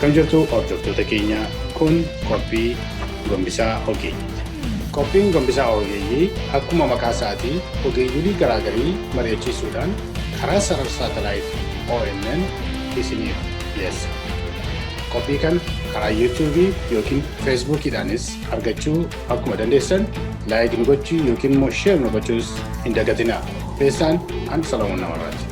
Akkam jirtu hordoftoota keenya, kun qophii gombisaa ogeeyyiiti. Qophiin gombisaa ogeeyyii akkuma maqaa isaatii ogeeyyii garaagarii mari'achiisuudhaan karaa sarara satellite OMN isiniif dhiyeessa. Qophii kana karaa YouTubeii yookiin Facebookiidhaanis argachuu akkuma dandeessan, like nu gochuu yookiin immoo share nu gochuus hin dagatinaa. Keessaan an Salamuun Namarraati.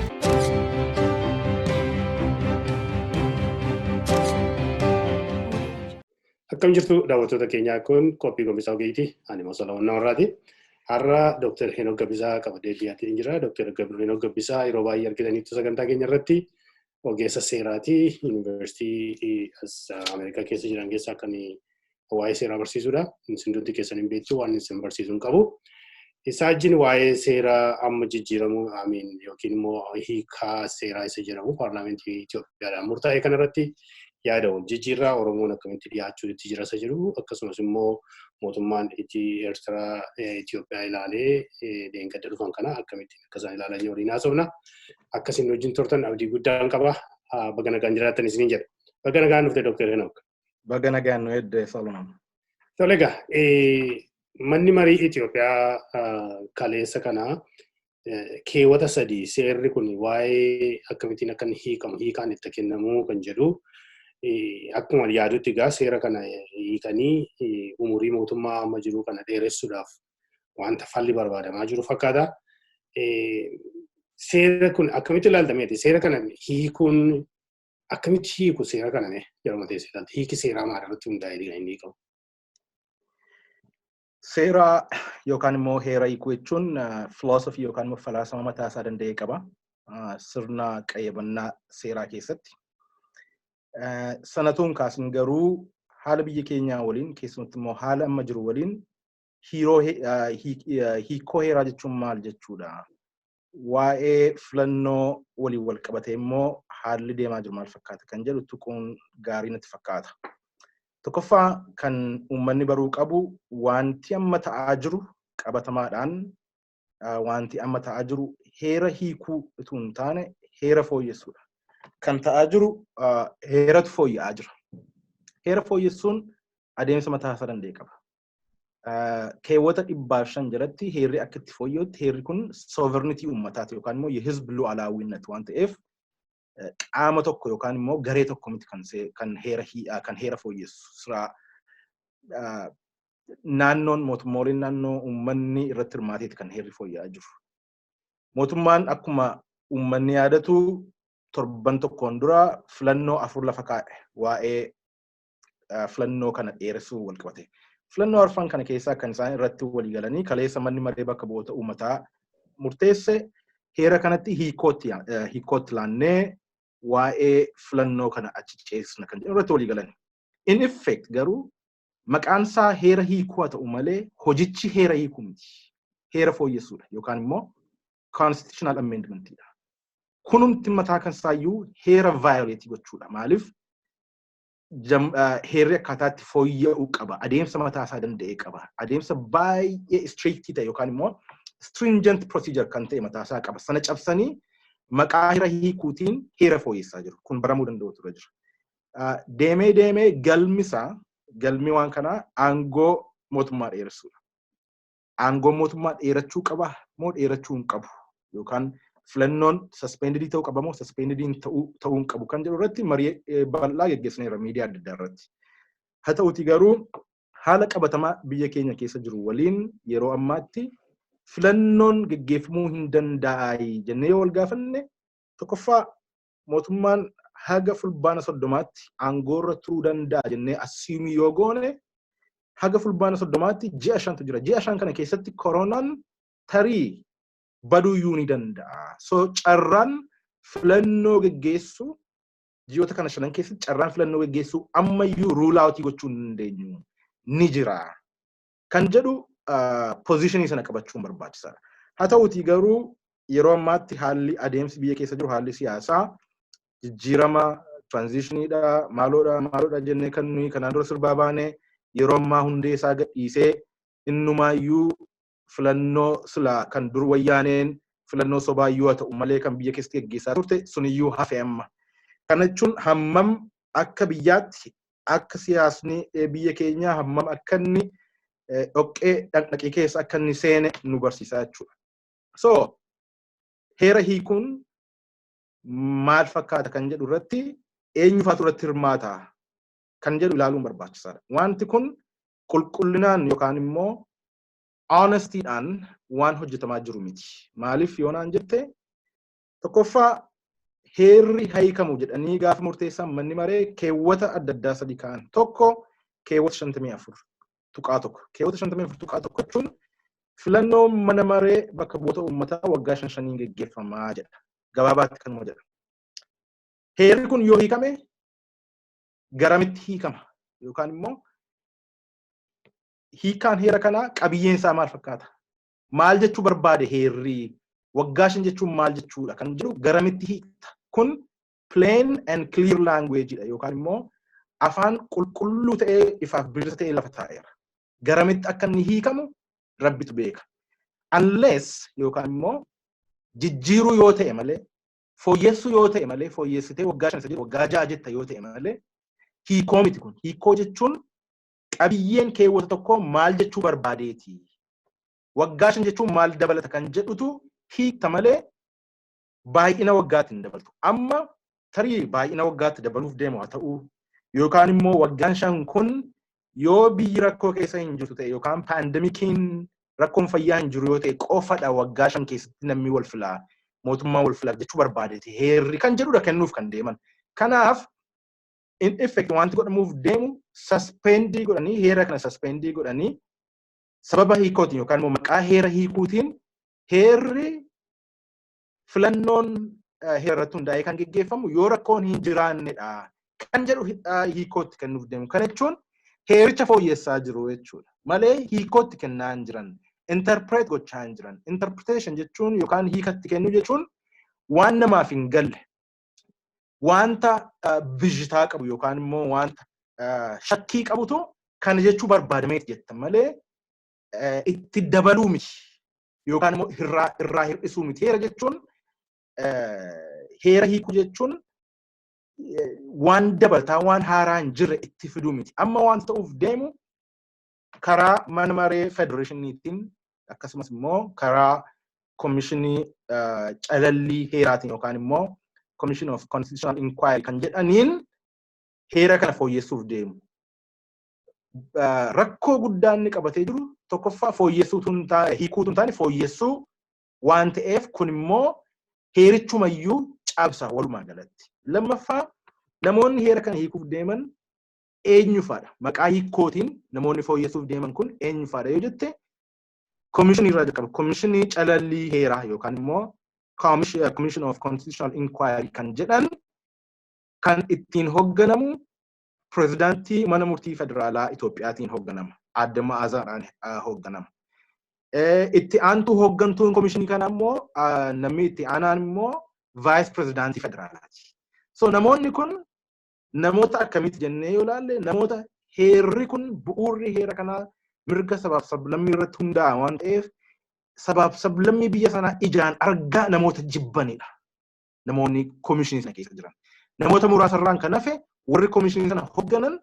Akkam jirtu daawwattoota keenyaa, kun qophii gombisaa ogeeyyiiti. Ani immoo Salamuun Namarraati. Har'a Dr. Henook Gabbisaa qabadee dhiyaatee jira. Dr. Henook Gabbisaa yeroo baay'ee argitaniitu sagantaa keenya irratti ogeessa seeraati. Yuunivarsiitii Ameerikaa keessa jiran keessaa kan waa'ee seeraa barsiisudha. Isin hundi keessan hin beektu, waan isin barsiisuu hin qabu. Isaa wajjin waa'ee seeraa amma jijjiiramuu amiin yookiin immoo hiikaa seeraa isa jedhamu paarlaamentii Itoophiyaadhaan murtaa'e kanarratti yaada wal jijjiirraa, Oromoon akkamitti dhiyaachuu itti jira isa jedhu, akkasumas immoo mootummaan itti Eertiraa Itoophiyaa ilaalee deengada dhufan kana akkamittiin akka isaan ilaalan waliin haasofna. Akkasiin wajjin turtan abdii guddaan qaba. Baga nagaan jiraattan isiniin jedha. Baga nagaan dhufte, Dr. Henook. Baga nagaan nu eedde, Solomon. Tole egaa, manni marii Itoophiyaa kaleessa kana keewwata 3 seerri kun waa'ee akkamittiin akka inni hiikamu, hiikaan itti kennamu kan jedhu, akkuma yaadutti egaa seera kana hiikanii umurii mootummaa amma jiru kana dheeressuudhaaf wanta falli barbaadamaa jiru fakkaata. Seera kun akkamitti ilaaltameeti? Seera kana hiikuun akkamitti hiiku seera kana mee yeroo teessee ilaaltu? Hiiki seeraa maal irratti hundaa'ee kan inni hiikamu? Seera yookaan immoo heera hiikuu jechuun filoosofii yookaan immoo falaasama mataa isaa danda'e qaba. Sirna qayyabannaa seeraa keessatti. Sanatuun kaasin garuu haala biyya keenyaa waliin, keessumatti immoo haala amma jiru waliin, hiikoo heeraa jechuun maal jechuudha? Waa'ee filannoo waliin wal qabatee immoo haalli deemaa jiru maal fakkaata kan jedhu tuquun gaarii natti fakkaata. Tokkoffaa, kan uummanni baruu qabu, wanti amma ta'aa jiru qabatamaadhaan wanti amma ta'aa jiru heera hiikuu utuu hin taane heera fooyyessuudha. Kan ta'aa jiru heeratu fooyya'aa jira. Heera fooyyessuun adeemsa mataa isaa danda'e qaba. Keewwata 105 jalatti heerri akka itti fooyya'utti, heerri kun sovereignty uummataati yookaan immoo የህዝብ ሉዓላዊነት waan ta'eef, qaama tokko yookaan immoo garee tokko miti kan heera fooyyessu. Siraa naannoon, mootummooleen naannoo, uummanni irratti hirmaateeti kan heerri fooyya'aa jiru. Mootummaan akkuma uummanni yaadatu torban tokkoon dura filannoo afur lafa kaa'e, waa'ee filannoo kana dheeressuu wal qabate. Filannoo arfan kana keessaa kan isaan irratti walii galanii kaleessa manni maree bakka bu'oota uummataa murteesse, heera kanatti hiikootti laannee waa'ee filannoo kana achi ceesisna kan jedhu irratti walii galan. In effect garuu maqaan isaa heera hiikuu haa ta'u malee hojichi heera hiikuu miti. Heera fooyyessuudha yookaan immoo constitutional amendmentidha. Kunumti mataa kan isaayyuu heera violate gochuudha. Maaliif? Heerri akkaataa itti fooyya'uu qaba. Adeemsa mataa isaa danda'e qaba. Adeemsa baay'ee strict ta'e yookaan immoo stringent procedure kan ta'e mataa isaa qaba. Sana cabsanii maqaa heera hiikuutiin heera fooyyessaa jiru. Kun baramuu danda'u ture jira. Deemee deemee galmi isaa, galmi waan kanaa aangoo mootummaa dheeressuudha. Aangoon mootummaa dheerachuu qaba moo dheerachuu hin qabu, yookaan filannoon suspended ta'uu qaba moo suspended ta'uu hin qabu kan jedhu irratti marii bal'aa geggeessineera miidiyaa adda addaa irratti. Haa ta'uti garuu haala qabatamaa biyya keenya keessa jiru waliin yeroo ammaatti filannoon geggeeffamuu hin danda'ai jennee yoo wal gaafanne, tokkoffaa mootummaan haga Fulbaana 30tti aangoorra turuu danda'a jennee assume yoo goone, haga Fulbaana 30tti ji'a 5tu jira. Ji'a 5 kana keessatti koronaan tarii baduuyyuu ni danda'a. So carraan filannoo geggeessuu ji'oota kana shanan keessatti, carraan filannoo geggeessuu ammayyuu rule out gochuu hin dandeenyu, ni jira. Kan jedhu position sana qabachuun barbaachisaadha. Haa ta'utii garuu yeroo ammaatti haalli adeemsi biyya keessa jiru, haalli siyaasaa jijjiirama, transitioniidha, maaloodha maaloodha jennee kan nuyi kanaan dura sirbaa baane, yeroo ammaa hundee isaa gadhiisee innumaayyuu filannoo sila kan dur Wayyaaneen filannoo sobaayyuu haa ta'u malee kan biyya keessatti geggeessaa turte suniyyuu hafe amma. Kana jechuun hammam Akka biyyaatti akka siyaasni biyya keenyaa hammam akka inni dhoqqee dhaqnaqii keessa akka inni seene nu barsiisa jechuudha. So heera hiikuun maal fakkaata kan jedhu irratti, eenyufaatu irratti hirmaata kan jedhu ilaaluun barbaachisaadha. Wanti kun qulqullinaan yookaan immoo honestyidhaan waan hojjetamaa jiru miti. Maaliif yoo naan jette, tokkoffaa heerri hiikamu jedhanii gaafa murteessan manni maree keewwata adda addaa sadi ka'an. Tokko keewwata 54.1. Keewwata 54.1 jechuun filannoon mana maree bakka bu'oota uummataa waggaa shan shaniin geggeeffamaa jedha. Gabaabaatti kanuma jedha. Heerri kun yoo hiikame garamitti hiikama? Yookaan immoo hiikaan heera kanaa qabiyyeen isaa maal fakkaata? Maal jechuu barbaade heerri? Waggaa 5 jechuun maal jechuudha kan jedhu garamitti hiikta? Kun plain and clear language dha, yookaan immoo afaan qulqulluu ta'ee ifaaf bilisa ta'ee lafa taa'eera. Garamitti akka inni hiikamu rabbitu beeka. Unless yookaan immoo jijjiiruu yoo ta'e malee, fooyyessuu yoo ta'e malee, fooyyessitee waggaa 5 isa jedhu waggaa 6 jetta yoo ta'e malee hiikoo miti kun. Hiikoo jechuun qabiyyeen keewwata tokkoo maal jechuu barbaadeeti? Waggaa 5 jechuun maal dabalata kan jedhutu hiikta malee baay'ina waggaatti hin dabaltu. Amma tarii baay'ina waggaatti dabaluuf deemu haa ta'uu, yookaan immoo waggaan 5 kun yoo biyyi rakkoo keessa hin jirtu ta'e yookaan pandemiciin rakkoon fayyaa hin jiru yoo ta'e qofadha waggaa 5 keessatti namni wal filaa, mootummaan wal filaa jechuu barbaadeeti heerri kan jedhudha kennuuf kan deeman. Kanaaf in effect wanti godhamuuf deemu suspend godhanii, heera kana suspend godhanii, sababa hiikootiin yookaan immoo maqaa heera hiikuutiin heerri filannoon heera irratti hundaa'ee kan geggeeffamu yoo rakkoon hin jiraannedha kan jedhu hiikootti kennuuf deemu. Kana jechuun heericha fooyyessaa jiru jechuudha. Malee hiikootti kennaa hin jiran. Interpret gochaa hin jiran. Interpretation jechuun yookaan hiikatti kennuu jechuun waan namaaf hin galle, wanta bijitaa qabu yookaan immoo wanta shakkii qabutu kana jechuu barbaadameeti jetta malee itti dabaluu miti yookaan immoo irraa hir'isuu miti. Heera jechuun, heera hiikuu jechuun waan dabalataa, waan haaraa hin jirre itti fiduu miti. Amma waan ta'uuf deemu karaa mana maree federeeshiniitiin akkasumas immoo karaa komishinii calallii heeraatiin yookaan immoo Commission of Constitutional Inquiry kan jedhaniin heera kana fooyyessuuf deemu. Rakkoo guddaa inni qabatee jiru tokkoffaa fooyyessuutu hin taane, hiikuutu hin taane, fooyyessuu waan ta'eef kun immoo heerichumayyuu cabsa walumaa galatti. Lammaffaa, namoonni heera kana hiikuuf deeman eenyufaadha? Maqaa hiikootiin namoonni fooyyessuuf deeman kun eenyufaadha yoo jette, komishinii irraa jalqaba. Komishinii calallii heeraa yookaan immoo Commission of Constitutional Inquiry kan jedhan kan ittiin hoogganamu pirezidaantii mana murtii federaalaa Itoophiyaatiin hoogganama. Aadde Ma'aazaadhaan hoogganama. Itti aantuu hooggantuun komishinii kana immoo, namni itti aanaan immoo vice pirezidaantii federaalaati. So namoonni kun namoota akkamitti jennee yoo ilaalle, namoota heerri kun, bu'uurri heera kanaa mirga sabaaf sablammii irratti hundaa'a waan ta'eef sabaaf sablammii biyya sanaa ijaan argaa namoota jibbanidha. Namoonni komishinii sana keessa jiran. Namoota muraasarraan kan hafe warri komishinii sana hoogganan,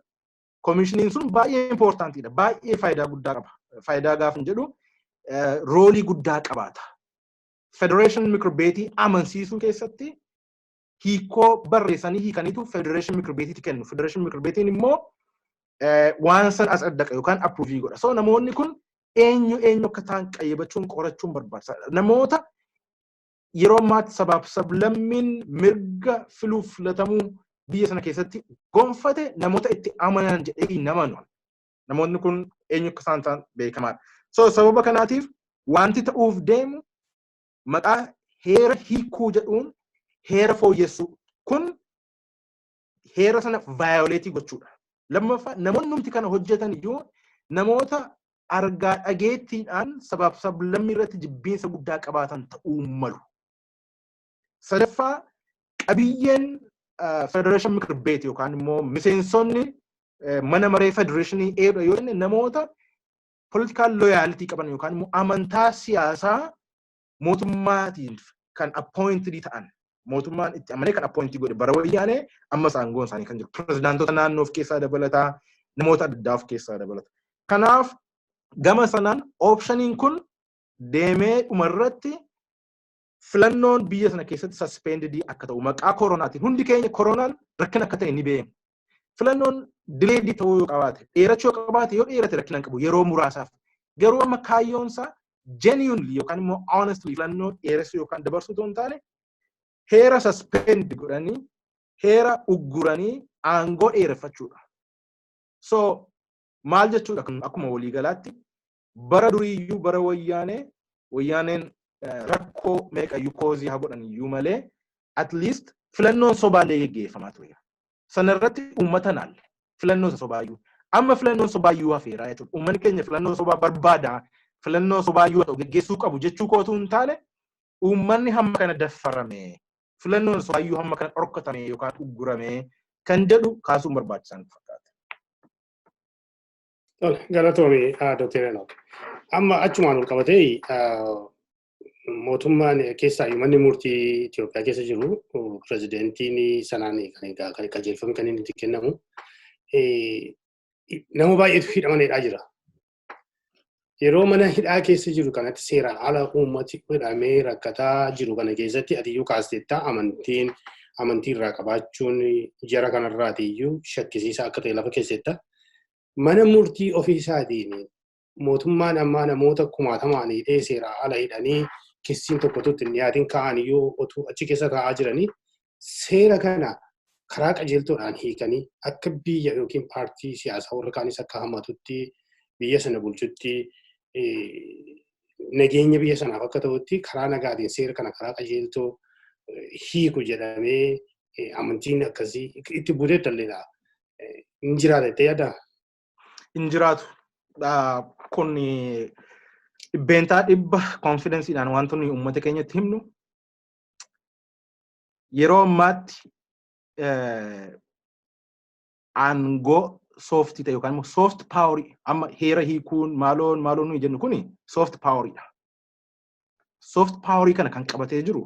komishiniin sun baay'ee importantiidha. Baay'ee faayidaa guddaa qaba. Faayidaa gaafa jedhu role guddaa qabaata. Federeeshin ምክር ቤtii amansiisuu keessatti hiikoo barreessanii hiikaniitu federeeshin ምክር ቤtiitti kennu. Federeeshin ምክር ቤtiin immoo waan san as addaqa yookaan approve godha. So namoonni kun eenyu eenyu akka ta'an qayyabachuun qorachuun barbaachisaadha. Namoota yeroo ammaatti sabaaf sablammiin mirga filuuf filatamuu biyya sana keessatti gonfate namoota itti amanan jedhee hin amanu. Namoonni kun eenyu akka isaan ta'an beekamaadha. So sababa kanaatiif wanti ta'uuf deemu maqaa heera hiikuu jedhuun heera fooyyessuu kun heera sana violate gochuudha. Lammaffaa, namoonni numti kana hojjetan iyyuu namoota argaa dhageettiidhaan sabaaf sablammii irratti jibbiinsa guddaa qabaatan ta'uu malu. Sadaffaa, qabiyyeen federeeshin ምክር ቤት yookaan immoo miseensonni mana maree federeeshinii eedha yoo jenne, namoota political loyalty qaban yookaan immoo amantaa siyaasaa mootummaatiin kan appointed ta'an. Mootummaan itti amanee kan appoint godhe bara Wayyaanee ammas aangoon isaanii kan jiru. Pirezidaantota naannoo of keessaa dabalataa, namoota adda addaa of keessaa dabalata. Kanaaf gama sanaan optioniin kun deemee dhumarratti filannoon biyya sana keessatti suspended akka ta'u maqaa koronaatiin, hundi keenya koronaan rakkina akka ta'e ni beekna. Filannoon delayed ta'uu yoo qabaate, dheerachuu yoo qabaate, yoo dheerate rakkina hin qabu yeroo muraasaaf. Garuu amma kaayyoon isaa genuinely yookaan immoo honestly filannoo dheeressuu yookaan dabarsuu otoo hin taane, heera suspend godhanii, heera ugguranii aangoo dheereffachuudha. So maal jechuudha? Akkuma waliigalaatti bara duriiyyuu, bara Wayyaanee, Wayyaaneen rakkoo meeqayyuu cause haa godhan iyyuu malee, at least filannoon sobaallee geggeeffamaa ture. Sana irratti uummata naalle filannoo isa sobaayyuu. Amma filannoon sobaayyuu hafeera jechuudha. Uummanni keenya filannoo sobaa barbaada. Filannoo sobaayyuu ta'u geggeessuu qabu jechuu kootu hin taane, uummanni hamma kana daffarame, filannoon sobaayyuu hamma kana dhorkatame yookaan uggurame kan jedhu kaasuun barbaachisaa fakkaata. Galatoomi, Dr. Enoch. Amma achumaan ol qabatee mootummaan keessaa manni murtii Itoophiyaa keessa jiru, pirezidentiin sanaan kan qajeelfame kan inni itti kennamu, nama baay'eetu hidhamanidha jira. Yeroo mana hidhaa keessa jiru kanatti, seeraan ala uummati hidhamee rakkataa jiru kana keessatti, atiyyuu kaasteettaa, amantiin amantii irraa qabaachuun jara kanarraatiyyuu shakkisiisaa akka ta'e lafa keessetta. Mana murtii ofiisaatiin mootummaan ammaa namoota kumaatamaan hidhee, seeraan ala hidhanii, kissiin tokko tutti hin dhiyaatin ka'aniyyuu otuu achi keessa taa'aa jiranii, seera kana karaa qajeeltoodhaan hiikanii akka biyya yookiin paartii siyaasaa warra kaanis akka hammatutti biyya sana bulchutti, nageenya biyya sanaaf akka ta'utti karaa nagaatiin seera kana karaa qajeeltoo hiiku jedhamee amantiin akkasii itti buteetti illee hin jiraata jettee yaaddaa? Hin jiraatu. Kun 100% confidenceiidhaan wantoonni uummata keenyatti himnu, yeroo ammaatti aangoo soft ta'e yookaan immoo soft power, amma heera hiikuun maaloon maaloon nuyi jennu kuni soft poweriidha. Soft power kana kan qabatee jiru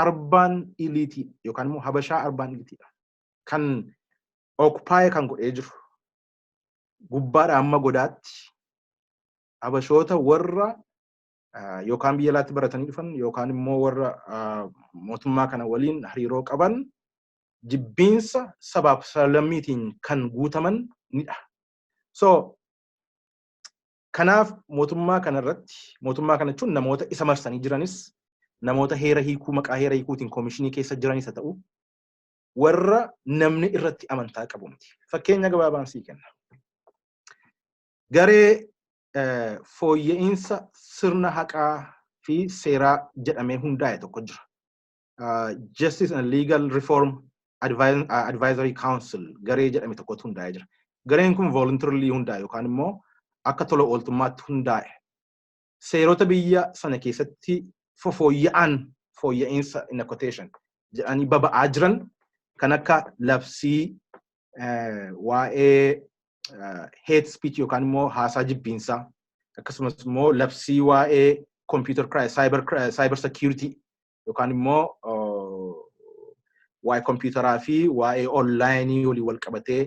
urban elite yookaan immoo Habashaa urban eliteiidha. Kan occupy kan godhee jiru gubbaadha amma godaatti Habashoota warra yookaan biyya alaatti baratanii dhufan yookaan immoo warra mootummaa kana waliin hariiroo qaban, jibbiinsa sabaaf sablammiitiin kan guutaman nidha. So kanaaf mootummaa kana irratti, mootummaa kana jechuun namoota isa marsanii jiranis, namoota heera hiikuu maqaa heera hiikuutiin koomishinii keessa jiranis haa ta'u, warra namni irratti amantaa qabu miti. Fakkeenya gabaabaan sii kenna. Garee fooyya'insa sirna haqaa fi seeraa jedhamee hundaa'e tokko jira. Justice and Legal Reform Advisory Council garee jedhame tokkotu hundaa'ee jira. Gareen kun voluntarily hundaa'e yookaan immoo akka tola ooltummaatti hundaa'e. Seerota biyya sana keessatti fofooyya'an, fooyya'insa in a quotation jedhanii baba'aa jiran, kan akka labsii waa'ee hate speech yookaan immoo haasaa jibbiinsaa, akkasumas immoo labsii waa'ee computer crime, cyber security yookaan immoo waa'ee kompiitaraa fi waa'ee online waliin wal qabatee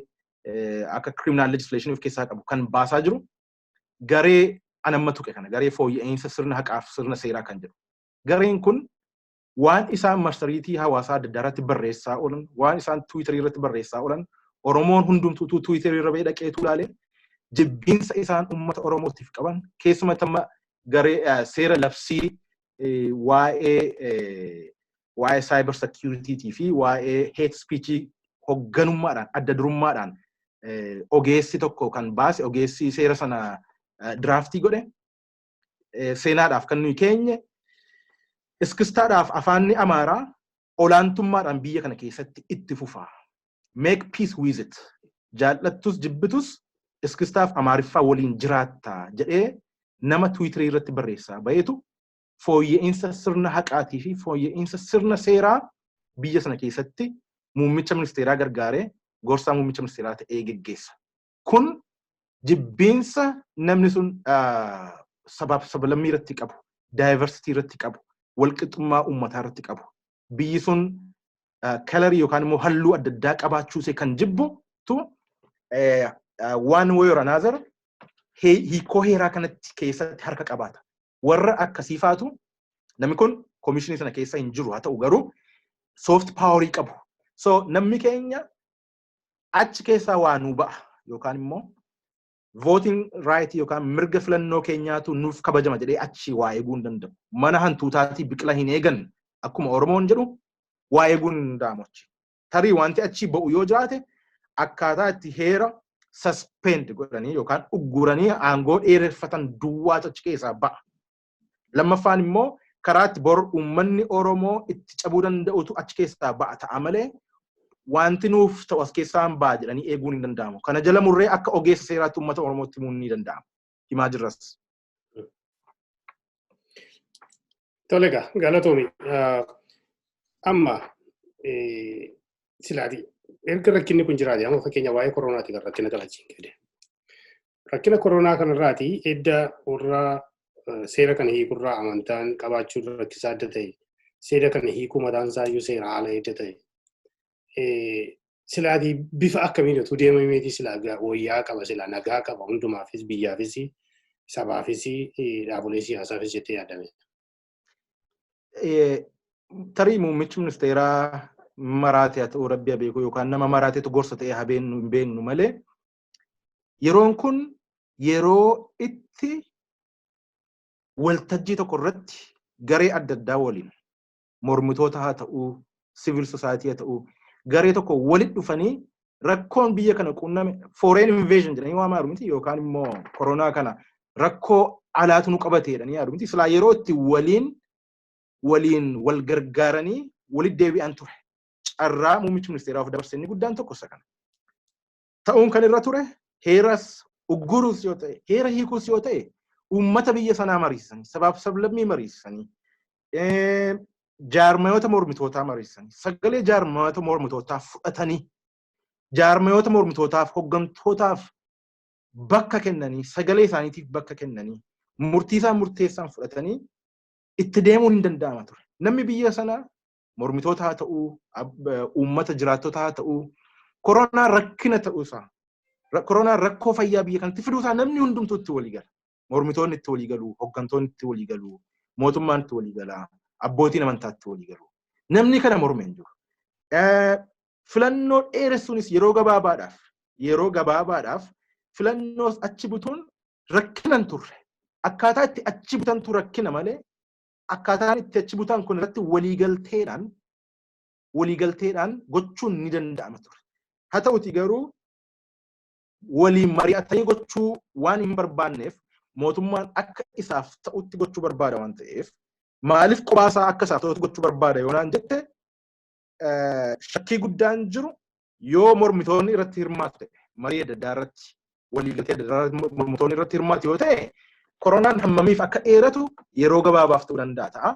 akka criminal legislation of keessaa qabu kan baasaa jiru garee anamma tuqe kana, garee fooyya'insa sirna haqaaf sirna seeraa kan jedhu. Gareen kun waan isaan marsariitii hawaasaa adda addaa irratti barreessaa oolan, waan isaan Twitterii irratti barreessaa oolan, Oromoon hundumtuu Twitterii irra bahee dhaqeetu ilaale, jibbiinsa isaan uummata Oromootiif qaban, keessumatti amma garee seera labsii waa'ee cyber security fi waa'ee hate speech hoogganummaadhaan, adda durummaadhaan ogeessi tokko kan baase, ogeessi seera sana draft godhe, seenaadhaaf kan nuyi keenye, iskistaadhaaf afaanni Amaaraa olaantummaadhaan biyya kana keessatti itti fufa. Make peace with it. Jaallattus jibbitus iskistaaf Amaariffaa waliin jiraatta jedhee nama Twitterii irratti barreessaa baheetu fooyya'insa sirna haqaatii fi fooyya'insa sirna seeraa biyya sana keessatti muummicha ministeeraa gargaaree gorsaa muummicha ministeeraa ta'ee geggeessa. Kun jibbiinsa namni sun sabaaf sablammii irratti qabu, diversity irratti qabu, walqixxummaa uummataa irratti qabu. Biyyi sun colorii yookaan immoo halluu adda addaa qabaachuusee kan jibbutu one way or another hiikoo heeraa kanatti keessatti harka qabaata. Warra akkasiifaatu, namni kun koomishinii sana keessa hin jiru, haa ta'u garuu soft powerii qabu. So namni keenya achi keessaa waa nuu ba'a yookaan immoo voting right yookaan mirga filannoo keenyaatu nuuf kabajama jedhee achi waa eeguu hin danda'u. Mana hantuutaatii biqila hin eegan akkuma Oromoon jedhu, waa eeguun hin danda'amu achi. Tarii wanti achi ba'u yoo jiraate, akkaataa itti heera suspend godhanii yookaan ugguranii aangoo dheereffatan duwwaatu achi keessaa ba'a. Lammaffaan immoo karaa itti bor uummanni Oromoo itti cabuu danda'utu achi keessaa ba'a ta'a malee, wanti nuuf ta'u as keessaa hin ba'a jedhanii eeguun hin danda'amu. Kana jala murree akka ogeessa seeraatti uummata Oromootti himuun ni danda'ama. Himaa jirras. Tole egaa, galatoomi. Amma silaati erga rakkinni kun jiraate, amma fakkeenya waa'ee koronaati kan rakkina kana achiin gade. Rakkina koronaa kanarraati edda warra seera kana hiikurraa amantaan qabaachuun rakkisaa adda ta'e, seera kana hiikuu mataan isaa iyyuu seera haala edda ta'e. Silaatii bifa akkamiin utuu deemameeti silaa wayyaa qaba, silaa nagaa qaba, hundumaafis, biyyaafis, sabaafis, dhaabolee siyaasaafis jettee yaadame? Tarii muummichi ministeeraa maraate haa ta'u, rabbi haa beeku, yookaan nama maraatetu gorsa ta'e haa beennu, hin beeknu malee, yeroon kun yeroo itti waltajjii tokko irratti garee adda addaa waliin, mormitoota haa ta'uu, civil society haa ta'uu, garee tokko walitti dhufanii rakkoon biyya kana quunname foreign invasion jedhanii waamaa jiru miti, yookaan immoo koronaa kana rakkoo alaatu nu qabate jedhanii yaadu miti. Silaa yeroo itti waliin wal gargaaranii walitti deebi'an ture. Carraa muummichi ministeeraa of dabarse inni guddaan tokko isa kana. Ta'uun kan irra ture, heeras ugguruus yoo ta'e, heera hiikuus yoo ta'e, uummata biyya sanaa mariisisanii, sabaaf sablammii mariisisanii, jaarmayoota mormitootaa mariisisanii, sagalee jaarmayoota mormitootaa fudhatanii, jaarmayoota mormitootaaf hoggantootaaf bakka kennanii, sagalee isaaniitiif bakka kennanii, murtii isaan murteessan fudhatanii itti deemuun hin danda'ama ture. Namni biyya sanaa, mormitoota haa ta'uu, uummata jiraattota haa ta'uu, koronaan rakkina ta'uusaa, koronaan rakkoo fayyaa biyya kanatti fiduusaa namni hundumtuu itti walii gala. Mormitoonni itti walii galu, hooggantoonni itti walii galu, mootummaan itti walii gala, abbootiin amantaa itti walii galu. Namni kana morme hin jiru. Filannoo dheeressuunis yeroo gabaabaadhaaf filannoo achi butuun rakkina hin turre. Akkaataa itti achi butantu rakkina malee, akkaataan itti achi butan kun irratti waliigalteedhaan gochuun ni danda'ama ture. Haa ta'uti garuu waliin mari'atanii gochuu waan hin barbaanneef, mootummaan akka isaaf ta'utti gochuu barbaada waan ta'eef, maaliif qobaasaa akka isaaf ta'utti gochuu barbaada yoo naan jette, shakkii guddaan jiru yoo mormitoonni irratti hirmaatu ta'e, marii adda addaa irratti, waliigaltee adda addaa irratti mormitoonni irratti hirmaatu yoo ta'e, koronaan hammamiif akka dheeratu yeroo gabaabaaf ta'uu danda'a ta'a.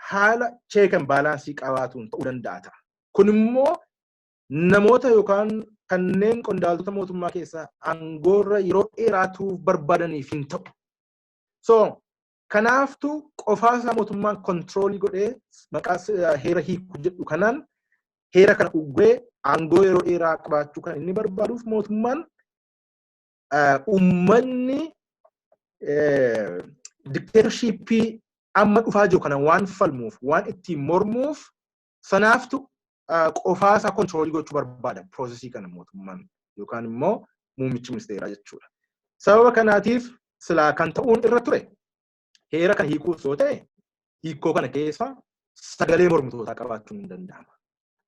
Haala check and balanceii qabaatuun ta'uu danda'a ta'a. Kun immoo namoota yookaan kanneen qondaaltota mootummaa keessaa aangoorra yeroo dheeraa turuuf barbaadaniif hin ta'u. So kanaaftu qofaasaa mootummaan controlii godhee maqaa heera hiikuu jedhu kanaan heera kana ugguree aangoo yeroo dheeraa qabaachuu kan inni barbaaduuf, mootummaan uummanni dictatorshipii amma dhufaa jiru kana waan falmuuf, waan ittiin mormuuf, sanaaftu qofaasaa controlii gochuu barbaada processii kana mootummaan yookaan immoo muummichi ministeeraa jechuudha. Sababa kanaatiif silaa kan ta'uun irra ture, heera kana hiikuuf yoo ta'e, hiikoo kana keessa sagalee mormitootaa qabaachuun hin danda'ama.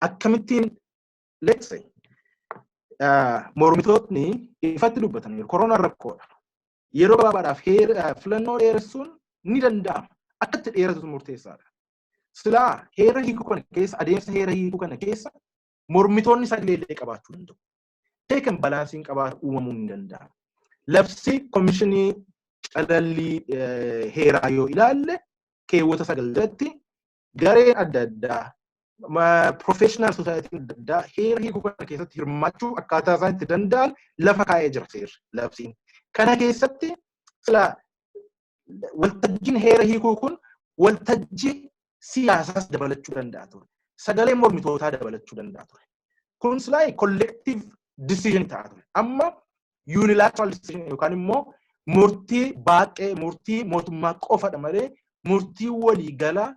Akkamittiin? Let's say mormitootni ifatti dubbataniiru. Koronaan rakkoodha. Yeroo gabaabaadhaaf filannoo dheeressuun ni danda'ama. Akka itti dheeratutu murteessaadha. Silaa heera hiikuu kana keessa, adeemsa heera hiikuu kana keessa mormitoonni sagalee illee qabaachuu danda'u. Check and balanceiin qabaatu uumamuu ni danda'ama. Labsii komishinii calallii heeraa yoo ilaalle, keewwata 9 jalatti gareen adda addaa, professional society adda addaa heera hiikuu kana keessatti hirmaachuu akkaataa isaan itti danda'an lafa kaa'ee jira seerri labsiin. Kana keessatti sila waltajjiin heera hiikuu kun waltajjii Siyaasaas dabalachuu danda'a ture. Sagalee mormitootaa dabalachuu danda'a ture. Kun silaa collective decision ta'a ture. Amma unilateral decision yookaan immoo murtii baaqee, murtii mootummaa qofadha malee murtii waliigalaa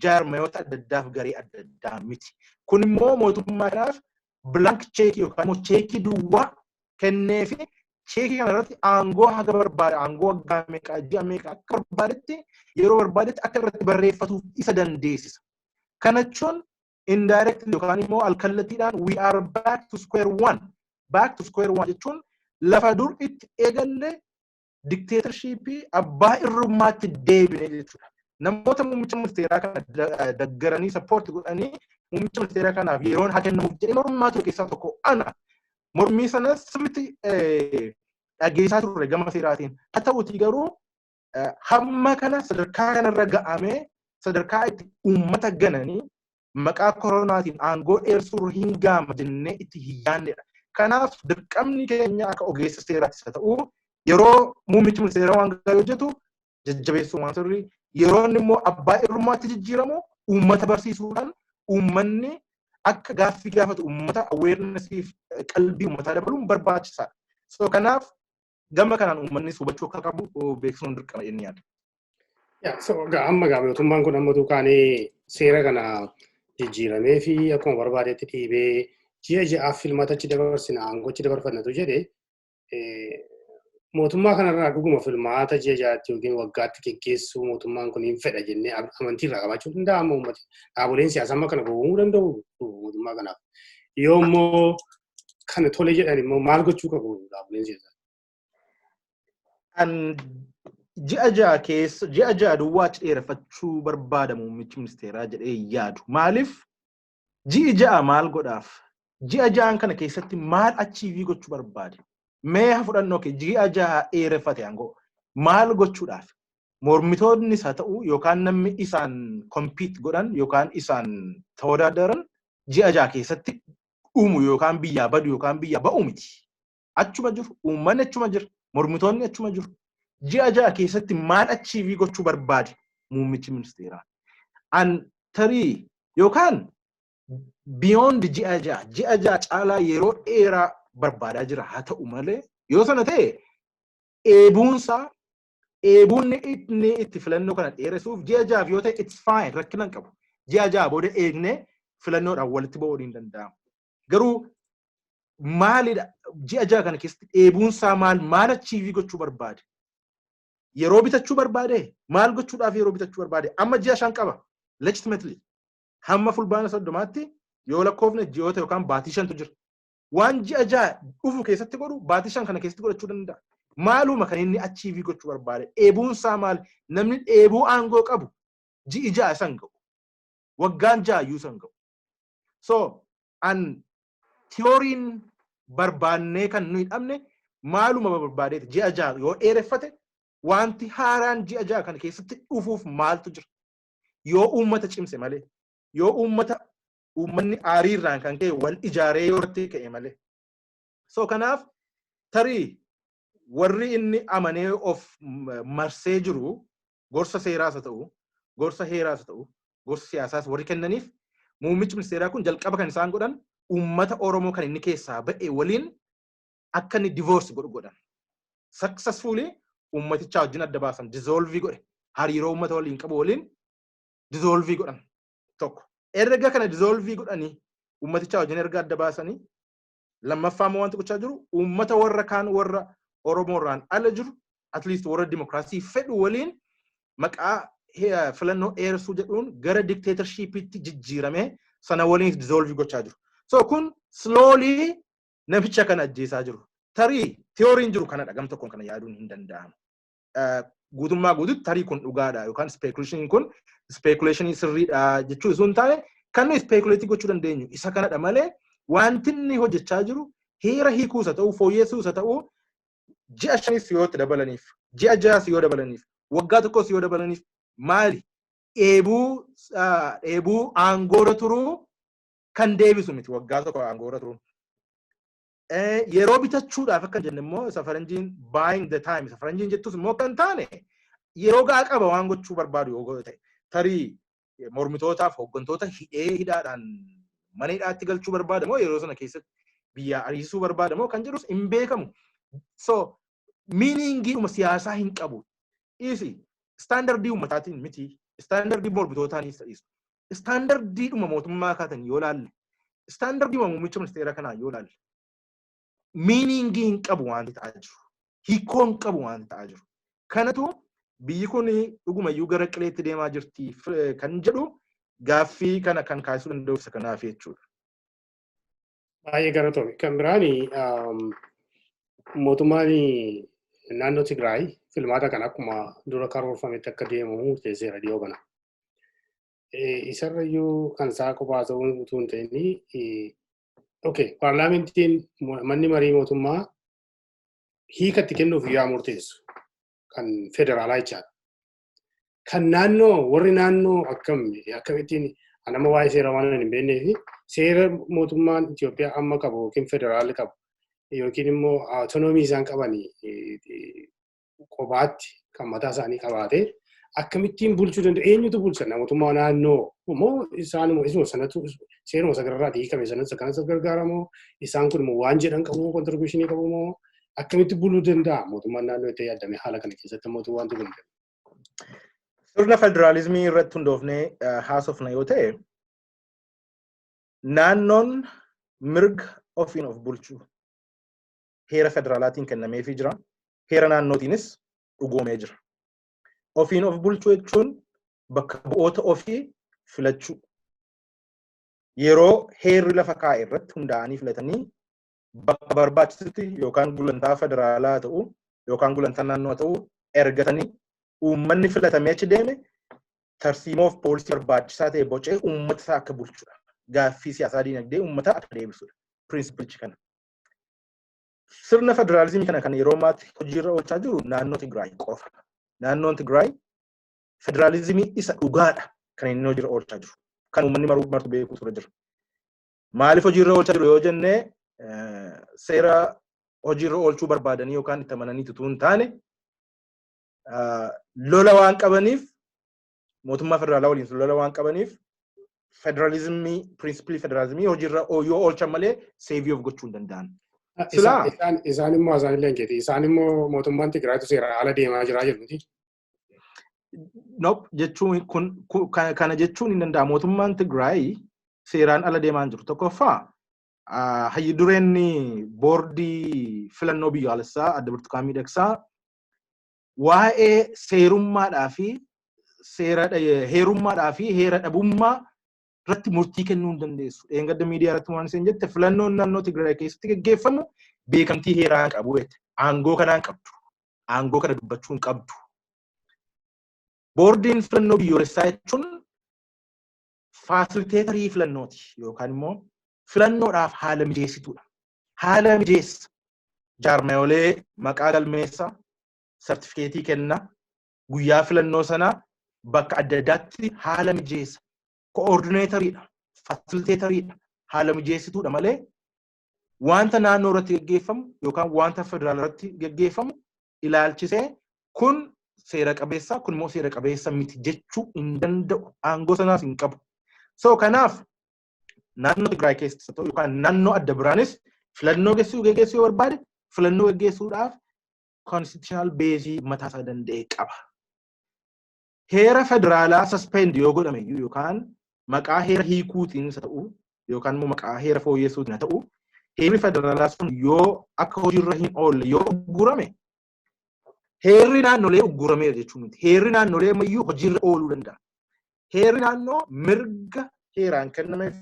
jaarmayoota adda addaaf garee adda addaa miti. Kun immoo mootummaa kanaaf blank checkii yookaan immoo cheekii duwwaa kennee fi cheekii kana irratti aangoo haga barbaade, aangoo waggaa meeqaa, ji'a meeqaa akka barbaadetti, yeroo barbaadetti akka irratti barreeffatuuf isa dandeessisa. Kana jechuun indirectly yookaan immoo alkallattiidhaan we are back to square one. Back to square one jechuun lafa dur itti eegalle, dictatorshipii abbaa irrummaatti deebine jechuudha. Namoota muummicha ministeeraa kana daggaranii, support godhanii, muummicha ministeeraa kanaaf yeroon haa kennamuuf jedhee mormaa ture keessaa tokko ana. Mormii sana sirriitti dhageessaa turre gama seeraatiin. Haa ta'utii garuu hamma kana sadarkaa kanarra ga'amee, sadarkaa itti uummata gananii maqaa koronaatiin aangoo dheersuurra hin gaama jennee itti hin yaannedha. Kanaaf dirqamni keenya akka ogeessa seeraattis haa ta'u, yeroo muummichi ministeeraa waan gaarii hojjetu jajjabeessuu waan sirrii, yeroo inni immoo abbaa irrummaatti jijjiiramu uummata barsiisuudhaan uummanni akka gaaffii gaafatu, uummata awarenessiif qalbii uummataa dabaluun barbaachisaadha. So kanaaf gama kanaan uummannis hubachuu akka qabu beeksisuun dirqama inni yaada. So amma gaa mootummaan kun amma duukaanee seera kana jijjiiramee fi akkuma barbaadetti dhiibee ji'a ji'aaf filmaata achi dabarsina, aangoochi dabarfannatu jedhe, mootummaa kanarraa dhuguma filmaata ji'a ja'aatti yookiin waggaatti geggeessuu mootummaan kun hin fedha jennee amantii irraa qabaachuu danda'ama uummati? Dhaaboleen siyaasaa amma kana gowwoomuu danda'u mootummaa kanaaf? Yoo immoo kana tole jedhan immoo maal gochuu qabu dhaaboleen siyaasaa? An ji'a 6 keessa, ji'a 6 duwwaa achi dheereffachuu barbaada muummichi ministeeraa jedhee yaadu. Maaliif ji'i 6 maal godhaaf? Ji'a 6n kana keessatti maal achieve gochuu barbaade? Mee haa fudhannoo kee, ji'a 6 dheereffate aangoo maal gochuudhaaf? Mormitoonnis haa ta'u yookaan namni isaan compete godhan yookaan isaan tawodaadaran ji'a 6 keessatti dhumu yookaan biyyaa badu yookaan biyyaa ba'u miti. Achuma jiru, uummanni achuma jira, mormitoonni achuma jiru. Ji'a 6 keessatti maal achieve gochuu barbaade muummichi ministeeraa? An tarii yookaan beyond ji'a 6, ji'a 6 caalaa yeroo dheeraa barbaadaa jira haa ta'u malee, yoo sana ta'e dheebuunsaa, dheebuun inni itti filannoo kana dheeressuuf ji'a 6f yoo ta'e, it's fine, rakkina hin qabu. Ji'a 6 booda eegnee filannoodhaan walitti ba'uun hin danda'amu. Garuu maalidha ji'a 6 kana keessatti dheebuunsaa? Maal maal achieve gochuu barbaade? Yeroo bitachuu barbaade? Maal gochuudhaaf yeroo bitachuu barbaade? Amma ji'a 5 qaba legitimately. Hamma Fulbaana 30tti yoo lakkoofne ji'oota yookaan baatii 5tu jira. Waan ji'a 6 dhufu keessatti godhu baatii 5 kana keessatti godhachuu danda'a. Maaluma kan inni achieve gochuu barbaade? Dheebuunsaa maal? Namni dheebuu aangoo qabu ji'i 6 isan ga'u. Waggaan 6 iyyuu isan ga'u. So an theoryn barbaannee kan nuyi dhabne, maaluma barbaadeeti ji'a 6 yoo dheereffate? Wanti haaraan ji'a 6 kana keessatti dhufuuf maaltu jira? Yoo uummata cimse malee, yoo uummanni aariirraan kan ka'e wal ijaaree yoo irratti ka'e malee. So kanaaf tarii warri inni amanee of marsee jiru gorsa seeraas haa ta'u, gorsa heeraas haa ta'u, gorsa siyaasaas warri kennaniif, muummichi ministeeraa kun jalqaba kan isaan godhan uummata Oromoo kan inni keessaa ba'e waliin akka inni divorce godhu godhan. Successfully uummatichaa wajjin adda baasan, dissolve godhe, hariiroo uummata waliin qabu waliin dissolve godhan tokko. Erga kana dissolve godhanii uummatichaa wajjin erga adda baasanii, lammaffaa immoo wanti gochaa jiru uummata warra kaan, warra Oromoorraan ala jiru, at least warra dimokiraasii fedhu waliin maqaa filannoo dheersuu jedhuun gara dictatorshipitti jijjiiramee sana waliin dissolve gochaa jiru. So kun slowly namicha kana ajjeesaa jiru. Tarii theoryn jiru kanadha, gam tokkoon kana yaaduun hin danda'amu. Guutummaa guututti tarii kun dhugaadha yookaan speculation kun speculation sirriidha jechuu osoo hin taane, kan nuyi speculate gochuu dandeenyu isa kanadha malee, wanti inni hojjechaa jiru heera hiikuus haa ta'u, fooyyessuus haa ta'u, ji'a 5s yoo itti dabalaniif, ji'a 6s yoo dabalaniif, waggaa tokkos yoo dabalaniif, maali, dheebuu aangoorra turuu kan deebisu miti waggaa tokko aangoorra turuun. Yeroo bitachuudhaaf akka jenne immoo, isa faranjiin buying the time, isa faranjiin jettus immoo kan taane, yeroo gahaa qaba waan gochuu barbaadu yoo ta'e, tarii Mormitootaaf hooggantoota hidhee hidhaadhaan mana hidhaatti galchuu barbaada moo yeroo sana keessatti biyya ariisuu barbaada moo kan jedhus hin beekamu. So meaningiidhuma siyaasaa hin qabu. Isi standardii uummataatiin miti, standardii mormitootaanis ta'is. Standardiidhuma mootummaa kaatan yoo laalle, standardiidhuma muummicha ministeera kanaa yoo laalle, meaningii hin qabu wanti ta'aa jiru. Hiikoo hin qabu wanti ta'aa jiru. Kanatu biyyi kun dhugumayyuu gara qileetti deemaa jirti kan jedhu gaaffii kana kan kaasuu danda'u isa kanaaf jechuudha. Baay'ee galatoomi. Kan biraan mootummaan naannoo Tigraay filmaata kana akkuma dura karoorfametti akka deemamu murteesseera dhiyoo kana. Isarrayyuu kan isaa kophaa ta'uu utuu hin ta'in, okay, paarlaamentiin, manni marii mootummaa hiikatti kennuuf yaa murteessu kan federaalaa jechaadha. Kan naannoo, warri naannoo akkamittiin, nama waa'ee seera waan hin beeknee fi seera mootummaan Itoophiyaa amma qabu yookiin federaalli qabu yookiin immoo autonomii isaan qaban kophaatti kan mataa isaanii qabaatee akkamittiin bulchuu danda'u? Eenyutu bulcha? Mootummaa naannoo moo isaanuma isuma sanatu seeruma sagararraati hiikame sanatu kanas gargaaramoo, isaan kun immoo waan jedhan qabu, contributionii qabu moo akkamitti buluu danda'a mootummaan naannoo itti yaadame haala kana keessatti mootummaan wanti kun? Sirna federaalizimii irratti hundoofnee haasofna yoo ta'e, naannoon mirga ofiin of bulchuu heera federaalaatiin kennameefii jira. Heera naannootiinis dhugoomee jira. Ofiin of bulchuu jechuun bakka bu'oota ofii filachuu. Yeroo heerri lafa kaa'e irratti hundaa'anii filatanii bakka barbaachisutti yookaan gulantaa federaalaa ta'u yookaan gulantaa naannoo ta'u ergatanii, uummanni filatamee achi deeme tarsiimoof poolisii barbaachisaa ta'e bocee uummata isaa akka bulchudha. Gaaffii siyaasaa, dinagdee uummataa akka deebisudha. Principlichi kana. Sirna federaalizimii kana kan yeroo ammaatti hojiirra oolchaa jiru naannoo Tigraay qofa. Naannoon Tigraay federaalizimii isa dhugaadha kan inni hojiirra oolchaa jiru. Kan uummanni martuu beekuu ture jira. Maaliif hojiirra oolchaa jiru yoo jennee, seera hojiirra oolchuu barbaadanii yookaan itti amananii utuu hin taane, lola waan qabaniif, mootummaa federaalaa waliin lola waan qabaniif, federaalizimii, principlii federaalizimii hojiirra yoo oolchan malee save of gochuu hin danda'an. Isaan immoo, isaan illee keeti. Isaan immoo mootummaan Tigraayitu seera ala deemaa jira jedhuti. Nope, jechuun kun kana jechuun hin danda'amu. Mootummaan Tigraay seeraan ala deemaa hin jiru. Tokkoffaa, hayyi dureen boordii filannoo biyyaalessaa Adda Birtukaan Miidhagsaa waa'ee seerummaadhaa fi seera heerummaadhaa fi heera dhabummaa irratti murtii kennuu hin dandeessu. Dheengadda miidiyaa irratti waan isheen jette, filannoon naannoo Tigraay keessatti gaggeeffamu beekamtii heeraa hin qabu jette. Aangoo kanaa hin qabdu. Aangoo kana dubbachuu hin qabdu. Boordiin filannoo biyyoolessaa jechuun facilitatorii filannooti yookaan immoo filannoodhaaf haala mijeessituudha. Haala mijeessa. Jaarmayolee maqaa galmeessa, sartifikeetii kenna, guyyaa filannoo sanaa bakka adda addaatti haala mijeessa. Coordinatoriidha, facilitatoriidha, haala mijeessituudha malee wanta naannoo irratti gaggeeffamu yookaan wanta federaala irratti gaggeeffamu ilaalchisee kun seera qabeessa, kun immoo seera qabeessa miti jechuu hin danda'u. Aangoo sanaas hin qabu. So kanaaf naannoo Tigraay keessatti ta'u yookaan naannoo adda biraanis filannoo geggeessuu yoo barbaade, filannoo geggeessuudhaaf constitutional baseii mataa isaa danda'e qaba. Heera federaalaa suspend yoo godhame iyyuu, yookaan maqaa heera hiikuutiin isa ta'u yookaan immoo maqaa heera fooyyessuutiin haa ta'u, heerri federaalaa sun yoo akka hojiirra hin oolle yoo uggurame, heerri naannolee uggurameera jechuu miti. Heerri naannolee ammayyuu hojiirra ooluu danda'a. Heerri naannoo mirga heeraan kennameef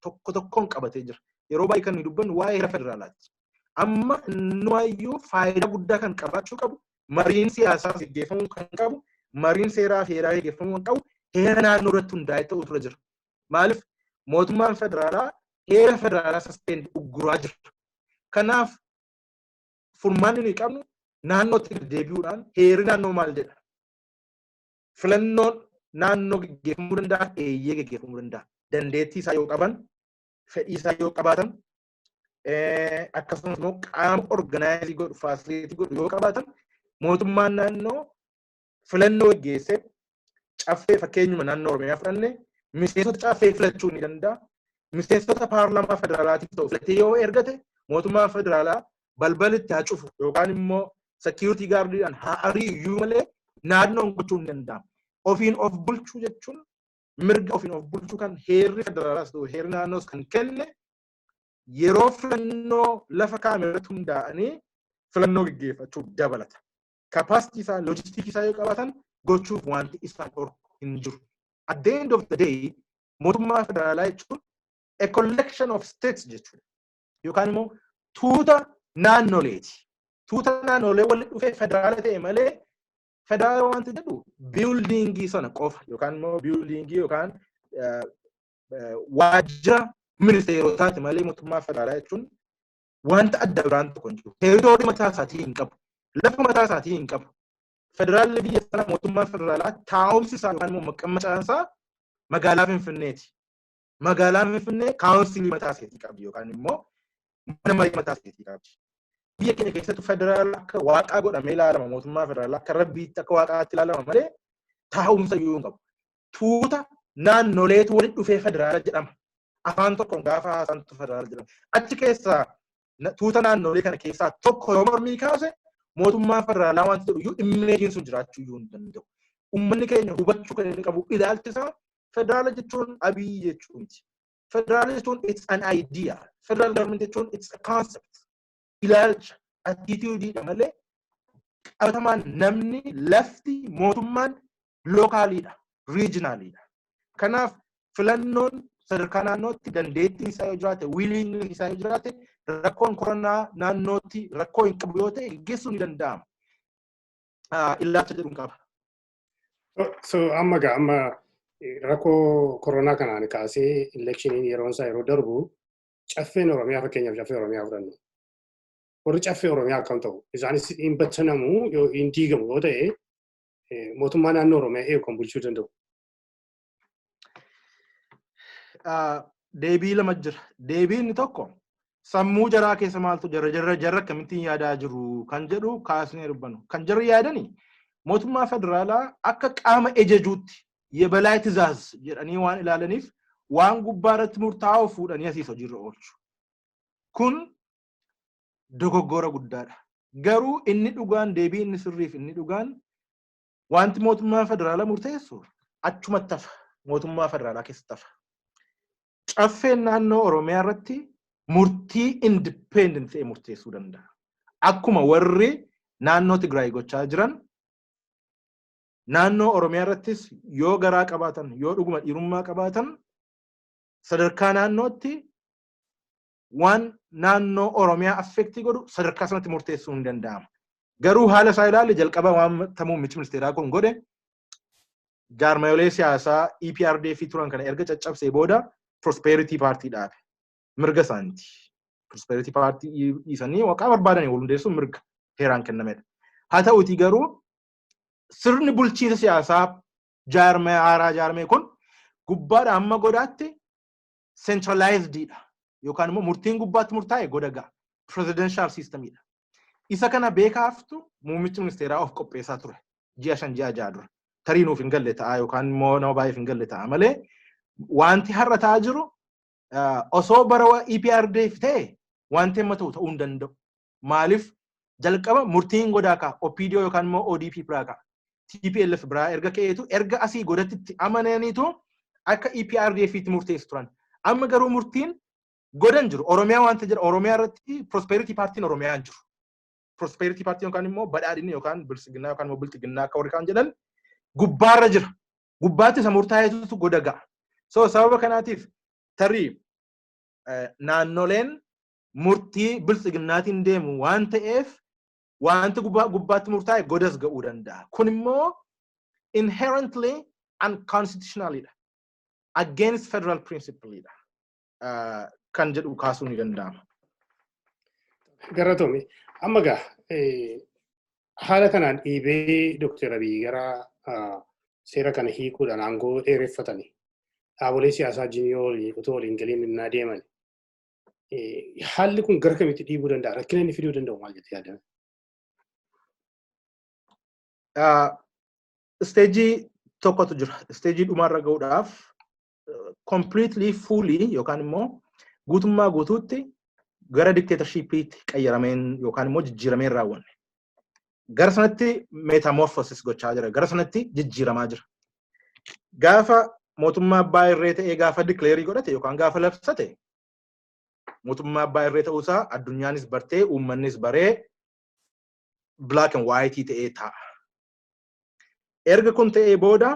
tokko tokkoon qabatee jira. Yeroo baay'ee kan nuyi dubbannu waa'ee heera federaalaati. Amma innumayyuu faayidaa guddaa kan qabaachuu qabu, mariin siyaasaa gaggeeffamuu kan qabu, mariin seeraa fi heeraa gaggeeffamuu kan qabu heera naannoo irratti hundaa'ee ta'uu tura jira. Maaliif mootummaan federaalaa heera federaalaa suspend ugguraa jira? Kanaaf furmaanni nuyi qabnu naannootti deebi'uudhaan heerri naannoo maal jedha? Filannoon naannoo gaggeeffamuu danda'a, eeyyee, gaggeeffamuu danda'a. Dandeettii isaa yoo qaban, fedhii isaa yoo qabaatan, akkasumas immoo qaama organize godhu, facilitate godhu yoo qabaatan, mootummaan naannoo filannoo gaggeessee caffee, fakkeenyuma naannoo Oromiyaa fudhanne Miseensota Caffee filachuu ni danda'a. Miseensota paarlaamaa federaalaatiif ta'u filatee yoo ergate, mootummaan federaalaa balbalitti haa cufu yookaan immoo security guardiidhaan haa ariiyyuu malee naannoon gochuu hin danda'amu. Ofiin of bulchuu jechuun mirga ofiin of bulchuu kan heerri federaalaas ta'u heerri naannoos kan kenne, yeroo filannoo lafa kaa'ame irratti hundaa'anii filannoo gaggeeffachuu dabalata. Capacity isaa, logistic isaa yoo qabaatan gochuuf wanti isaan dhorku hin jiru. At the end of the day, mootummaa federaalaa jechuun a collection of states jechuudha. Yookaan immoo tuuta naannoleeti. Tuuta naannolee walitti dhufee federaala ta'e malee, federaala wanti jedhu building sana qofa yookaan immoo building yookaan waajjira ministeerotaati malee, mootummaa federaalaa jechuun wanta adda biraan tokko hin jiru. Territory mataa isaatii hin qabu. Lafa mataa isaatii hin qabu. Federaalli biyya sana, mootummaa federaalaa, taa'umsi isaa yookaan immoo maqqamacaan isaa magaalaa Finfinneeti. Magaalaan Finfinnee council mataa isaatii qabdi yookaan immoo mana marii mataa isaatii qabdi. Biyya keenya keessatti federaala akka waaqaa godhamee ilaalama. Mootummaa federaalaa akka rabbiitti, akka waaqaatti ilaalama malee taa'umsa iyyuu hin qabu. Tuuta naannoleetu walitti dhufee federaala jedhama. Afaan tokkoon gaafa haasaantu federaala jedhama. Achi keessaa tuuta naannolee kana keessaa tokko yoo mormii kaase, mootummaa federaalaa wanti jedhu iyyuu imageiin sun jiraachuu iyyuu hin danda'u. Uummanni keenya hubachuu kan inni qabu, ilaalchi isaa, federaala jechuun Abiyyi jechuu miti. Federaala jechuun it's an idea. Federal government jechuun it's a concept. Ilaalcha, attitude malee qabatamaan namni, lafti, mootummaan localiidha, regionaliidha. Kanaaf filannoon sadarkaa naannootti dandeettiin isaa yoo jiraate, willingness isaa yoo jiraate, rakkoon koronaa naannootti rakkoo hin qabu yoo ta'e, geggeessuun ni danda'ama. Ilaalcha jedhuun qaba. So amma gaa amma rakkoo koronaa kanaan kaasee electioniin yeroon isaa yeroo darbu, Caffeen Oromiyaa, fakkeenyaaf Caffee Oromiyaa fudhannu. Warri Caffee Oromiyaa akkam ta'u? Isaanis hin battanamu yoo hin diigamu yoo ta'e, mootummaa naannoo Oromiyaa eegu kan bulchuu danda'u? Deebii lama jira. Deebii inni tokko, sammuu jaraa keessa maaltu jara, jarra akkamittiin yaadaa jiru kan jedhu kaasnee dubbannu. Kan jarri yaadani mootummaa federaalaa akka qaama ejejuutti, የበላይ ትዕዛዝ jedhanii waan ilaalaniif, waan gubbaa irratti murtaa'u fuudhanii asiis hojiirra oolchu. Kun dogoggora guddaadha. Garuu inni dhugaan, deebii inni sirriif inni dhugaan, wanti mootummaan federaalaa murteessu achumatti hafa. Mootummaa federaalaa keessatti hafa. Caffeen naannoo Oromiyaa irratti murtii independent ta'e murteessuu danda'a. Akkuma warri naannoo Tigraay gochaa jiran, naannoo Oromiyaa irrattis yoo garaa qabaatan, yoo dhuguma dhiirummaa qabaatan, sadarkaa naannootti waan naannoo Oromiyaa affect godhu sadarkaa sanatti murteessuu hin danda'ama. Garuu haala isaa ilaalle, jalqaba waan muummichi ministeeraa kun godhe, jaarmayolee siyaasaa EPRDF turan kana erga caccabsee booda Prosperity Party dhaabe. Mirga isaaniiti. Prosperity Party dhiisanii waqaa barbaadanii wal hundeessuun mirga heeraan kennamedha. Haa ta'uutii garuu sirni bulchiinsa siyaasaa jaarmee haaraa jaarmee kun gubbaadha amma godaatti centralizedidha. Yookaan immoo murtiin gubbaatti murtaa'e goda ga'a. Presidential systemidha. Isa kana beekaaftu muummichi ministeeraa of qopheessaa ture. Ji'a 5, ji'a 6 dura. Tarii nuuf hin galle ta'a yookaan immoo nama baay'eef hin galle ta'a malee, wanti har'a ta'aa jiru osoo bara EPRDF ta'e wanti amma ta'u ta'uu hin danda'u. Maaliif? Jalqaba murtiin godaa ka'a. OPDO yookaan immoo ODP biraa ka'a. TPLF biraa erga ka'eetu, erga asii godatti itti amananiitu akka EPRDF itti murteessu turan. Amma garuu murtiin godan jiru. Oromiyaa wanta jira. Oromiyaa irratti Prosperity Partiin Oromiyaa hin jiru. Prosperity Party yookaan immoo badhaadhinni yookaan bilisiginnaa yookaan immoo bilxiginnaa akka warri kaan jedhan gubbaarra jira. Gubbaatti isa murtaa'eetu goda ga'a. So sababa kanaatiif tarii naannoleen murtii bilxiginnaatiin deemu waan ta'eef, wanti gubbaatti murtaa'e godas ga'uu danda'a. Kun immoo inherently unconstitutionalidha. Against federal principleidha. Kan jedhu kaasuu ni danda'ama. Galatoomi. Amma gaa haala kanaan dhiibee Dooktar Abiy gara seera kana hiikuudhaan aangoo dheereffatanii dhaabolee siyaasaa wajjin yoo otoo waliin galiin innaa deeman, haalli kun gara kamitti dhiibuu danda'a? Rakkina inni fiduu danda'u maal jettee yaadame? Stage tokkotu jira. Stage dhumaarra gahuudhaaf Completely, fully yookaan immoo guutummaa guutuutti gara dictatorshipiitti qayyarameen yookaan immoo jijjiirameen raawwanne. Gara sanatti metamorphosis gochaa jira. Gara sanatti jijjiiramaa jira. Gaafa mootummaa abbaa irree ta'ee gaafa declare godhate yookaan gaafa labsate, mootummaa abbaa irree ta'uusaa addunyaanis bartee, uummannis baree, black and white ta'ee taa'a. Erga kun ta'ee booda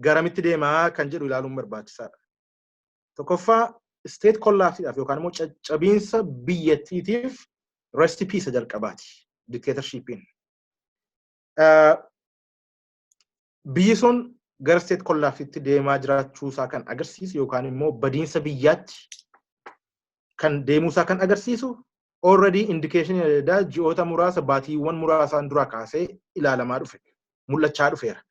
garamitti deemaa kan jedhu ilaaluun barbaachisaadha. Tokkoffaa, state collapse yookaan immoo caccabiinsa biyyattiitiif recipe isa jalqabaati dictatorshipiin. Biyyi sun gara state collapsetti deemaa jiraachuusaa kan agarsiisu yookaan immoo badiinsa biyyaatti kan deemuusaa kan agarsiisu already indication adda addaa ji'oota muraasa, baatiiwwan muraasaan dura kaasee ilaalamaa dhufe, mul'achaa dhufeera.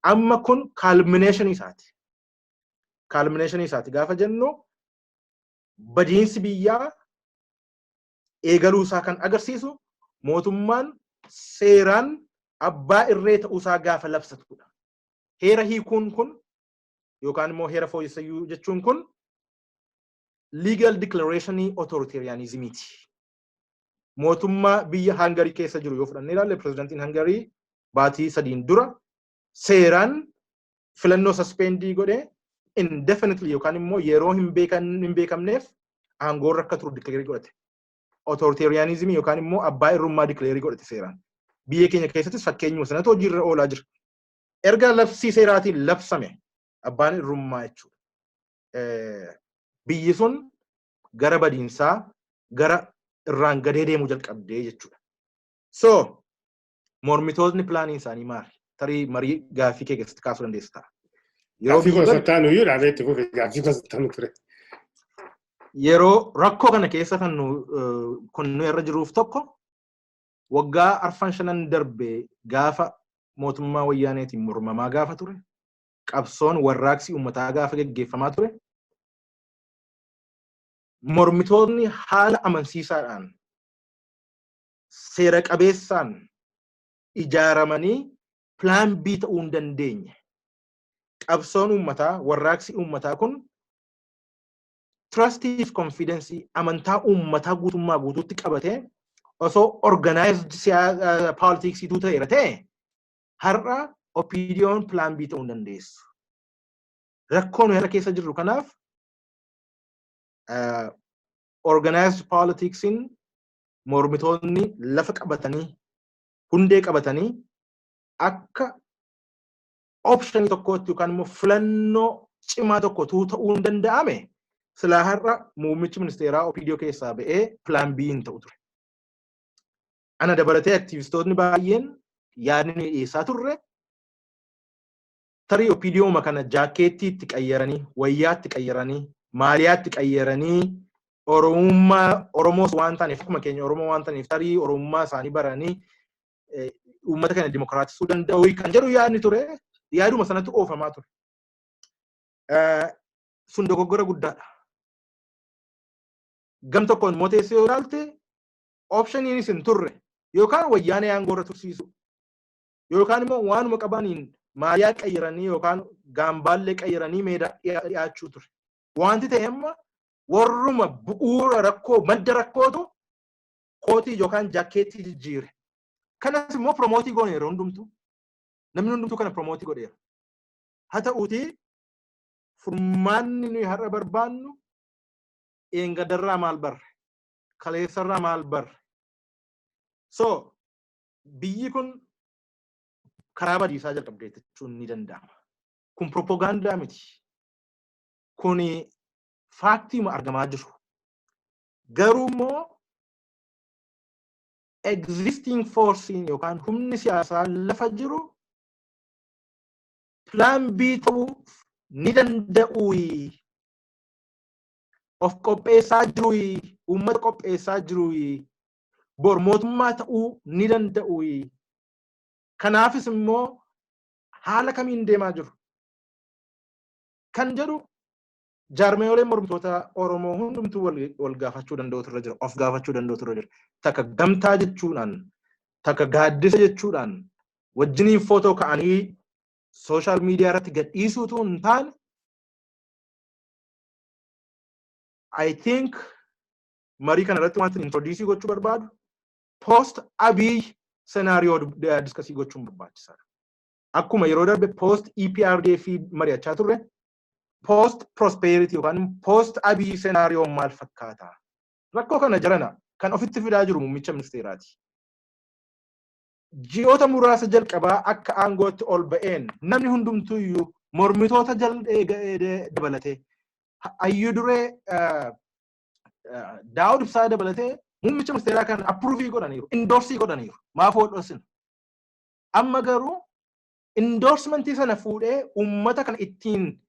Amma kun culmination isaati. Culmination isaati gaafa jennu, badiinsi biyyaa eegaluusaa kan agarsiisu mootummaan seeraan abbaa irree ta'uusaa gaafa labsatudha. Heera hiikuun kun yookaan immoo heera fooyyessuu jechuun kun legal declaration authoritarianismiiti. Mootummaa biyya Hangarii keessa jiru yoo fudhannee ilaalle, pirezidaantiin Hangarii baatii 3n dura seeraan filannoo suspend godhee indefinitely yookaan immoo yeroo hin beekamneef aangoorra akka turu declare godhate. Authoritarianism yookaan immoo abbaa irrummaa declare godhate seeraan. Biyya keenya keessattis fakkeenyuma sanatu hojiirra oolaa jira. Erga labsii seeraatiin labsame abbaan irrummaa jechuudha. Biyyi sun gara badiinsaa, gara irraan gadee deemuu jalqabdee jechuudha. So mormitootni planiin isaanii maali? Tarii marii gaaffii kee keessatti kaasuu dandeessa ta'a. Gaaffii gosa iyyuu dhaabee itti fufe, gaaffii gosa ture. Yeroo rakkoo kana keessa kan nu kun nu irra jiruuf tokko, waggaa arfan shanan darbe gaafa mootummaa wayyaaneetiin mormamaa gaafa ture, qabsoon warraaqsi uummataa gaafa geggeeffamaa ture, mormitoonni haala amansiisaadhaan, seera qabeessaan ijaaramanii plan B ta'uu hin dandeenye. Qabsoon uummataa, warraaqsi uummataa kun trustii fi confidence, amantaa uummataa guutummaa guutuutti qabatee osoo organized politicsiituu ta'eera ta'e, har'a OPDOn plan B ta'uu hin dandeessu. Rakkoo nu har'a keessa jirru kanaaf organized politicsiin mormitoonni lafa qabatanii, hundee qabatanii, akka optionii tokkootti yookaan immoo filannoo cimaa tokko ta'uu hin danda'ame, silaa har'a muummichi ministeeraa OPDO keessaa ba'ee plan B hin ta'u ture. Ana dabalatee aktivistoonni baay'een yaadni ni dhiyeessaa turre, tarii OPDOma kana jaakkeettii itti qayyaranii, wayyaatti qayyaranii, maaliyaatti qayyaranii, Oromummaa Oromoos waan ta'aniif, akkuma keenya Oromoo waan ta'aniif, tarii Oromummaa isaanii baranii uummata kana dimokiraatisuu danda'u kan jedhu yaadni ture, yaaduma sanatti oofamaa ture. Sun dogoggora guddaadha. Gam tokkoon immoo teessee yoo ilaalte, optioniinis hin turre, yookaan wayyaanee aangoo irra tursiisu yookaan immoo waanuma qabaniin maaliyaa qayyaranii yookaan gaambaallee qayyaranii meedaa dhiyaachuu ture. Wanti ta'e amma warruma bu'uura rakkoo, madda rakkootu kootii yookaan jaakkeettii jijjiire. Kanas immoo promote gooneera hundumtu. Namni hundumtuu kana promote godheera. Haa ta'uutii furmaanni nuyi har'a barbaannu, eengadarraa maal barre? Kaleessarraa maal barre? So biyyi kun karaa badiisaa jalqabdee jechuun ni danda'ama. Kun propagaandaa miti. Kun factiima argamaa jiru. Garuu immoo existing forcein yookaan humni siyaasaa lafa jiru plan B ta'uu ni danda'u. Of qopheessaa jiru, uummata qopheessaa jiru, bor mootummaa ta'uu ni danda'u. Kanaafis immoo haala kamiin deemaa jiru kan jedhu jaarmeeyoleen mormitoota Oromoo hundumtuu wal gaafachuu danda'utu irra jira. Of gaafachuu danda'utu irra jira. Takka gamtaa jechuudhaan, takka gaaddisa jechuudhaan, wajjiniin footoo ka'anii social media irratti gadhiisuutu hin taane. I think marii kana irratti wanti introduce gochuu barbaadu, post Abiy scenario discuss gochuun barbaachisaadha. Akkuma yeroo darbe post EPRDF mari'achaa turre, post prosperity yookaan post Abiy scenario maal fakkaata? Rakkoo kana jarana kan ofitti fidaa jiru muummicha ministeeraati. Ji'oota muraasa jalqabaa akka aangootti ol ba'een namni hundumtuyyuu mormitoota dabalatee, hayyuu duree Daawud Ibsaa dabalatee, muummicha ministeeraa kana approve godhaniiru, endorse godhaniiru. Maaf hodhosina? Amma garuu endorsementii sana fuudhee uummata kana ittiin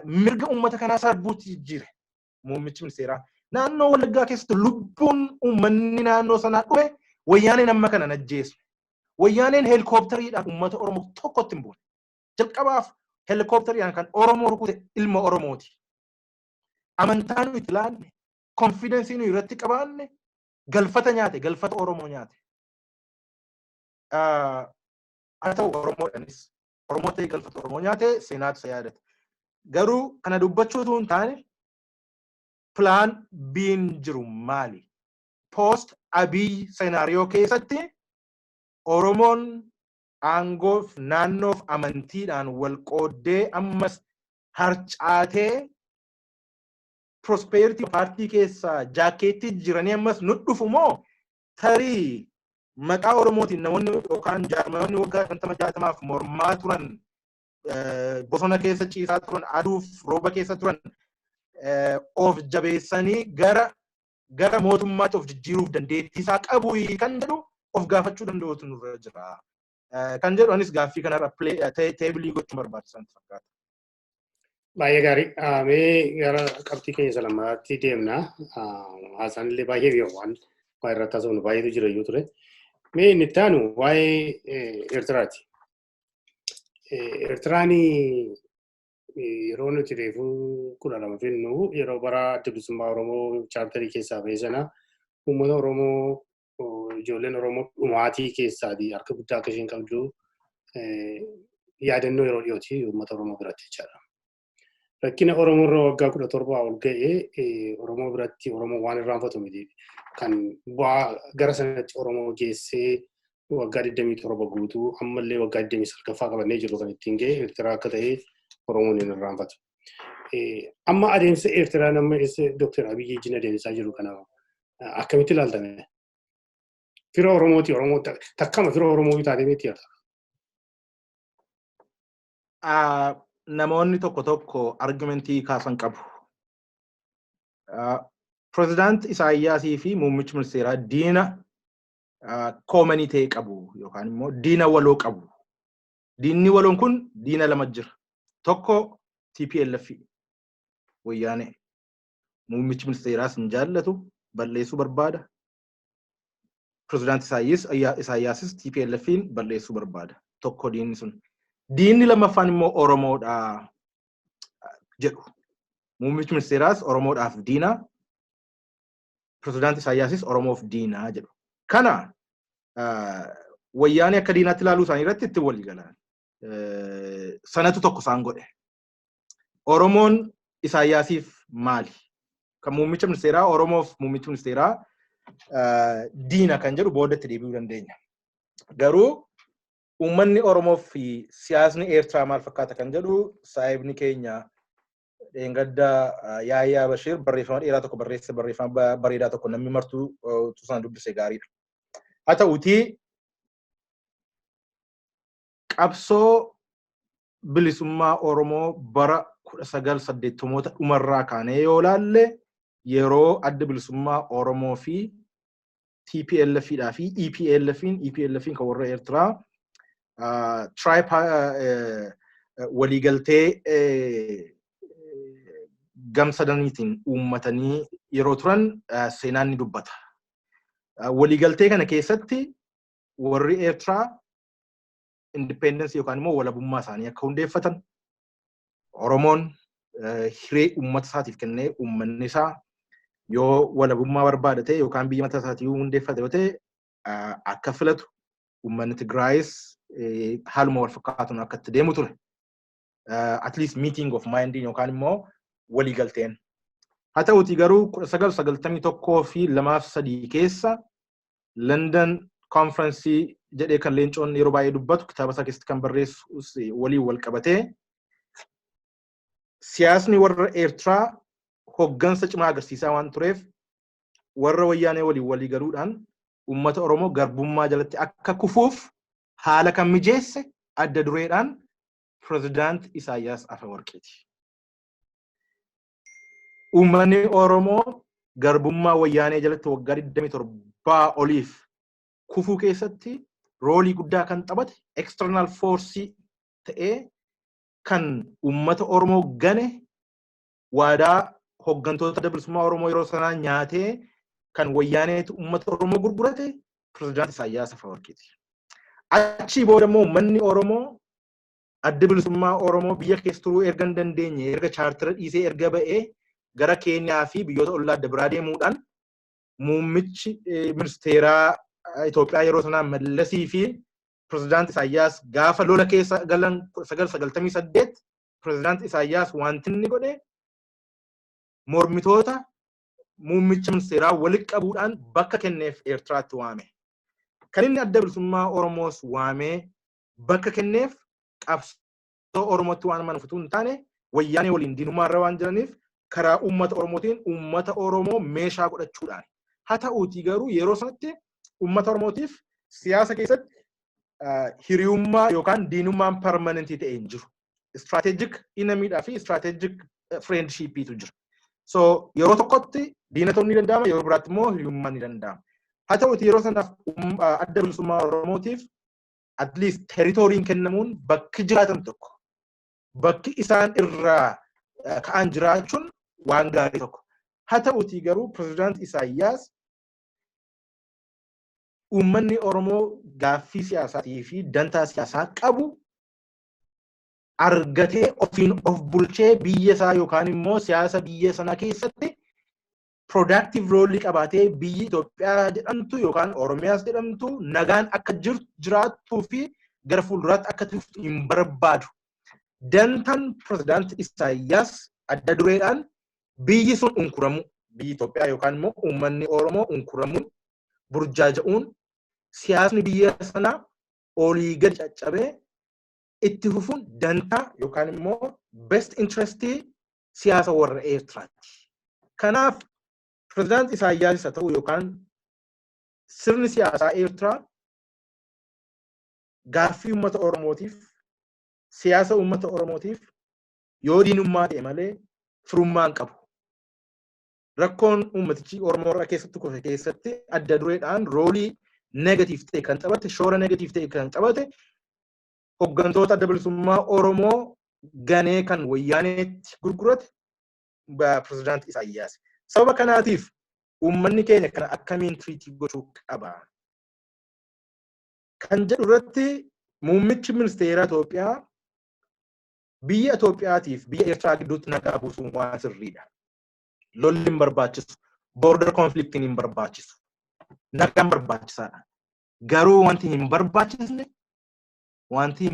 mirga uummata kanaa sarbuutti jijjiire muummichi ministeeraa. Naannoo Wallaggaa keessatti lubbuun uummanni naannoo sanaa dhume, Wayyaaneen amma kana najjeessu. Wayyaaneen heelikooptariidhaan uummata Oromoo tokkotti hin buune. Jalqabaaf heelikooptariidhaan kan Oromoo rukute ilma Oromooti. Amantaa nu itti laanne, confidence nu irratti qabaanne galfata nyaate, galfata Oromoo nyaate. Haa ta'u, Oromoodhaanis Oromoo ta'ee galfata Oromoo nyaate, seenaatu isa yaadata. Garuu kana dubbachuu utuu hin taane, plan B'n jiru maali? Post Abiy scenario keessatti Oromoon aangoof, naannoof, amantiidhaan wal qooddee ammas harcaatee Prosperity Paartii keessaa jaakkeettii jiranii ammas nu dhufu moo, tarii maqaa Oromootiin namoonni yookaan jaarmayoonni waggaa 50 60f mormaa turan, bosona keessa ciisaa turan, aduuf rooba keessa turan of jabeessanii gara mootummaatti of jijjiiruuf dandeettii isaa qabu kan jedhu of gaafachuu danda'utu nurra jira. Kan jedhu anis gaaffii kanarra table gochuun barbaachisan fakkaata. Baay'ee gaarii. Mee gara qabxii keenya isa lammataatti deemna. Haasaan illee baay'ee biyya waan waa irratti haasofnu baay'eetu jira iyyuu ture. Mee inni itti aanu waa'ee Eertiraati. Eertiraan yeroo nuti reefuu 12 finnu, yeroo bara Adda Bilisummaa Oromoo chaartarii keessaa ba'e sana, uummata Oromoo, ijoolleen Oromoo dhumaatii keessaatii harka guddaa akka isheen qabdu yaadannoo yeroo dhiyooti uummata Oromoo biratti jechaadha. Rakkina Oromoo irra waggaa 17 ol ga'ee Oromoo biratti Oromoo waan irraanfatu miti. Kan bu'aa gara sanatti Oromoo geessee waggaa 27 guutuu, ammallee waggaa 29ffaa qabannee jiru, kan ittiin ga'e Eertiraa akka ta'e Oromoon hin irraanfatu. Amma adeemsa Eertiraa nama Dooktar Abiyyi wajjin adeemsaa jiru kana akkamitti ilaaltame? Fira Oromooti, Oromoo takkama fira Oromoo taatee miti. Namoonni tokko tokko argumentii kaasan qabu. Pirezidaant Isaayyaasii fi muummichi ministeeraa diina common ta'e qabu yookaan immoo diina waloo qabu. Diinni waloon kun diina lama jira. Tokko TPLF, Wayyaanee. Muummichi ministeeraas hin jaallatu, balleessuu barbaada. Pirezidaant Isaayyaasis TPLFin balleessuu barbaada. Tokko diinni sun. Diinni lammaffaan immoo Oromoodha jedhu. Muummichi ministeeraas Oromoodhaaf diina. Pirezidaant Isaayyaasis Oromoof diina jedhu. Kana Wayyaanee akka diinaatti ilaaluu isaanii irratti itti walii galan. Sanatu tokko isaan godhe. Oromoon Isaayyaasiif maali? Kan muummicha ministeeraa, Oromoof muummichi ministeeraa diina kan jedhu boodatti deebi'uu dandeenya. Garuu uummanni Oromoo fi siyaasni Eertiraa maal fakkaata kan jedhu, saayibni keenya dheengadda Yaayyaa Bashiir barreeffama dheeraa tokko barreesse, barreeffama bareedaa tokko namni martuu sana dubbise gaariidha. Haa ta'uutii, qabsoo bilisummaa Oromoo bara 1980moota dhumarraa kaanee yoo laalle, yeroo Adda Bilisummaa Oromoo fi TPLF fi EPLFin kan warra Eertiraa tribe waliigaltee gamsadaniitiin uummatanii yeroo turan seenaan ni dubbata. Waliigaltee kana keessatti warri Eertiraa independence yookaan immoo walabummaa isaanii akka hundeeffatan, Oromoon hiree uummata isaatiif kennee uummanni isaa yoo walabummaa barbaadate yookaan biyya mataa isaatii hundeeffate yoo ta'e akka filatu, uummanni Tigraayis haaluma wal fakkaatuun akka itti deemu ture. At least meeting of mind yookaan immoo waliigalteen. Haa ta'uutii garuu 1991 fi lamaaf sadii keessa London Conference jedhee kan Leencoon yeroo baay'ee dubbatu, kitaaba isaa keessatti kan barreessu waliin wal qabatee, siyaasni warra Eertiraa hoggansa cimaa agarsiisaa waan tureef, warra Wayyaanee waliin walii galuudhaan uummata Oromoo garbummaa jalatti akka kufuuf haala kan mijeesse adda dureedhaan Pirezidaant Isaayyaas Afeworqiiti. Uummanni Oromoo garbummaa Wayyaanee jalatti waggaa 27 oliif kufuu keessatti role guddaa kan taphate, external force ta'ee kan uummata Oromoo gane, waadaa hooggantoota Adda Bilisummaa Oromoo yeroo sanaa nyaatee kan Wayyaaneetu uummata Oromoo gurgurate Pirezidaant Isaayyaas Afeworqiiti. Achii booda immoo uummanni Oromoo, Adda Bilisummaa Oromoo biyya keessa turuu erga hin dandeenye, erga chaartira dhiisee erga ba'ee gara Keeniyaa fi biyyoota ollaa adda biraa deemuudhaan, muummichi ministeeraa Itoophiyaa yeroo sanaa Mallasii fi Pirezidaant Isaayyaas gaafa lola keessa galan 1998, Pirezidaant Isaayyaas wanti inni godhe mormitoota muummicha ministeeraa walitti qabuudhaan bakka kenneef Eertiraatti waame. Kan inni Adda Bilisummaa Oromoos waamee bakka kenneef qabsoo Oromootti waan amanuuf utuu hin taane, Wayyaanee waliin diinummaa irra waan jiraniif karaa uummata Oromootiin uummata Oromoo meeshaa godhachuudhaan. Haa ta'uutii garuu yeroo sanatti uummata Oromootiif siyaasa keessatti hiriyummaa yookaan diinummaan permanent ta'e hin jiru. Strategic enemyidhaa fi strategic friendshipiitu jira. So yeroo tokkotti diina ta'uun ni danda'ama, yeroo biraatti immoo hiriyummaan ni danda'ama. Haa ta'uutii yeroo sanaaf Adda Bilisummaa Oromootiif at least territoryn kennamuun, bakki jiraatan tokko, bakki isaan irraa ka'an jiraachuun waan gaarii tokko. Haa ta'uutii garuu Pirezidaant Isaayyaas uummanni Oromoo gaaffii siyaasaatii fi dantaa siyaasaa qabu argatee ofiin of bulchee biyya isaa yookaan immoo siyaasa biyya sanaa keessatti productive role qabaatee biyyi Itoophiyaa jedhamtu yookaan Oromiyaas jedhamtu nagaan akka jiraattuu fi gara fuulduraatti akka turtu hin barbaadu. Dantaan Pirezidaant Isaayyaas adda dureedhaan biyyi sun unkuramu, biyyi Itoophiyaa yookaan immoo uummanni Oromoo unkuramuun, burjaaja'uun, siyaasni biyya sanaa olii gadi caccabee itti fufuun dantaa yookaan immoo best interestii siyaasa warra Eertiraati. Kanaaf Pirezidaant Isaayyaas haa ta'u yookaan sirni siyaasaa Eertiraa gaaffii uummata Oromootiif, siyaasa uummata Oromootiif yoo diinummaa ta'e malee firummaa hin qabu. Rakkoon uummatichi Oromoo irra keessatti kufe keessatti adda dureedhaan role negative ta'e kan taphate, shoora negative ta'e kan taphate, hooggantoota Adda Bilisummaa Oromoo ganee kan Wayyaaneetti gurgurate Pirezidaant Isaayyaas. Sababa kanaatiif uummanni keenya kana akkamiin treat gochuu qaba kan jedhu irratti, muummichi ministeera Itoophiyaa biyya Itoophiyaatiif biyya Eertiraa gidduutti nagaa buusuun waan sirriidha. Lolli hin barbaachisu. Border conflictiin hin barbaachisu. Nagaan barbaachisaadha. Garuu wanti hin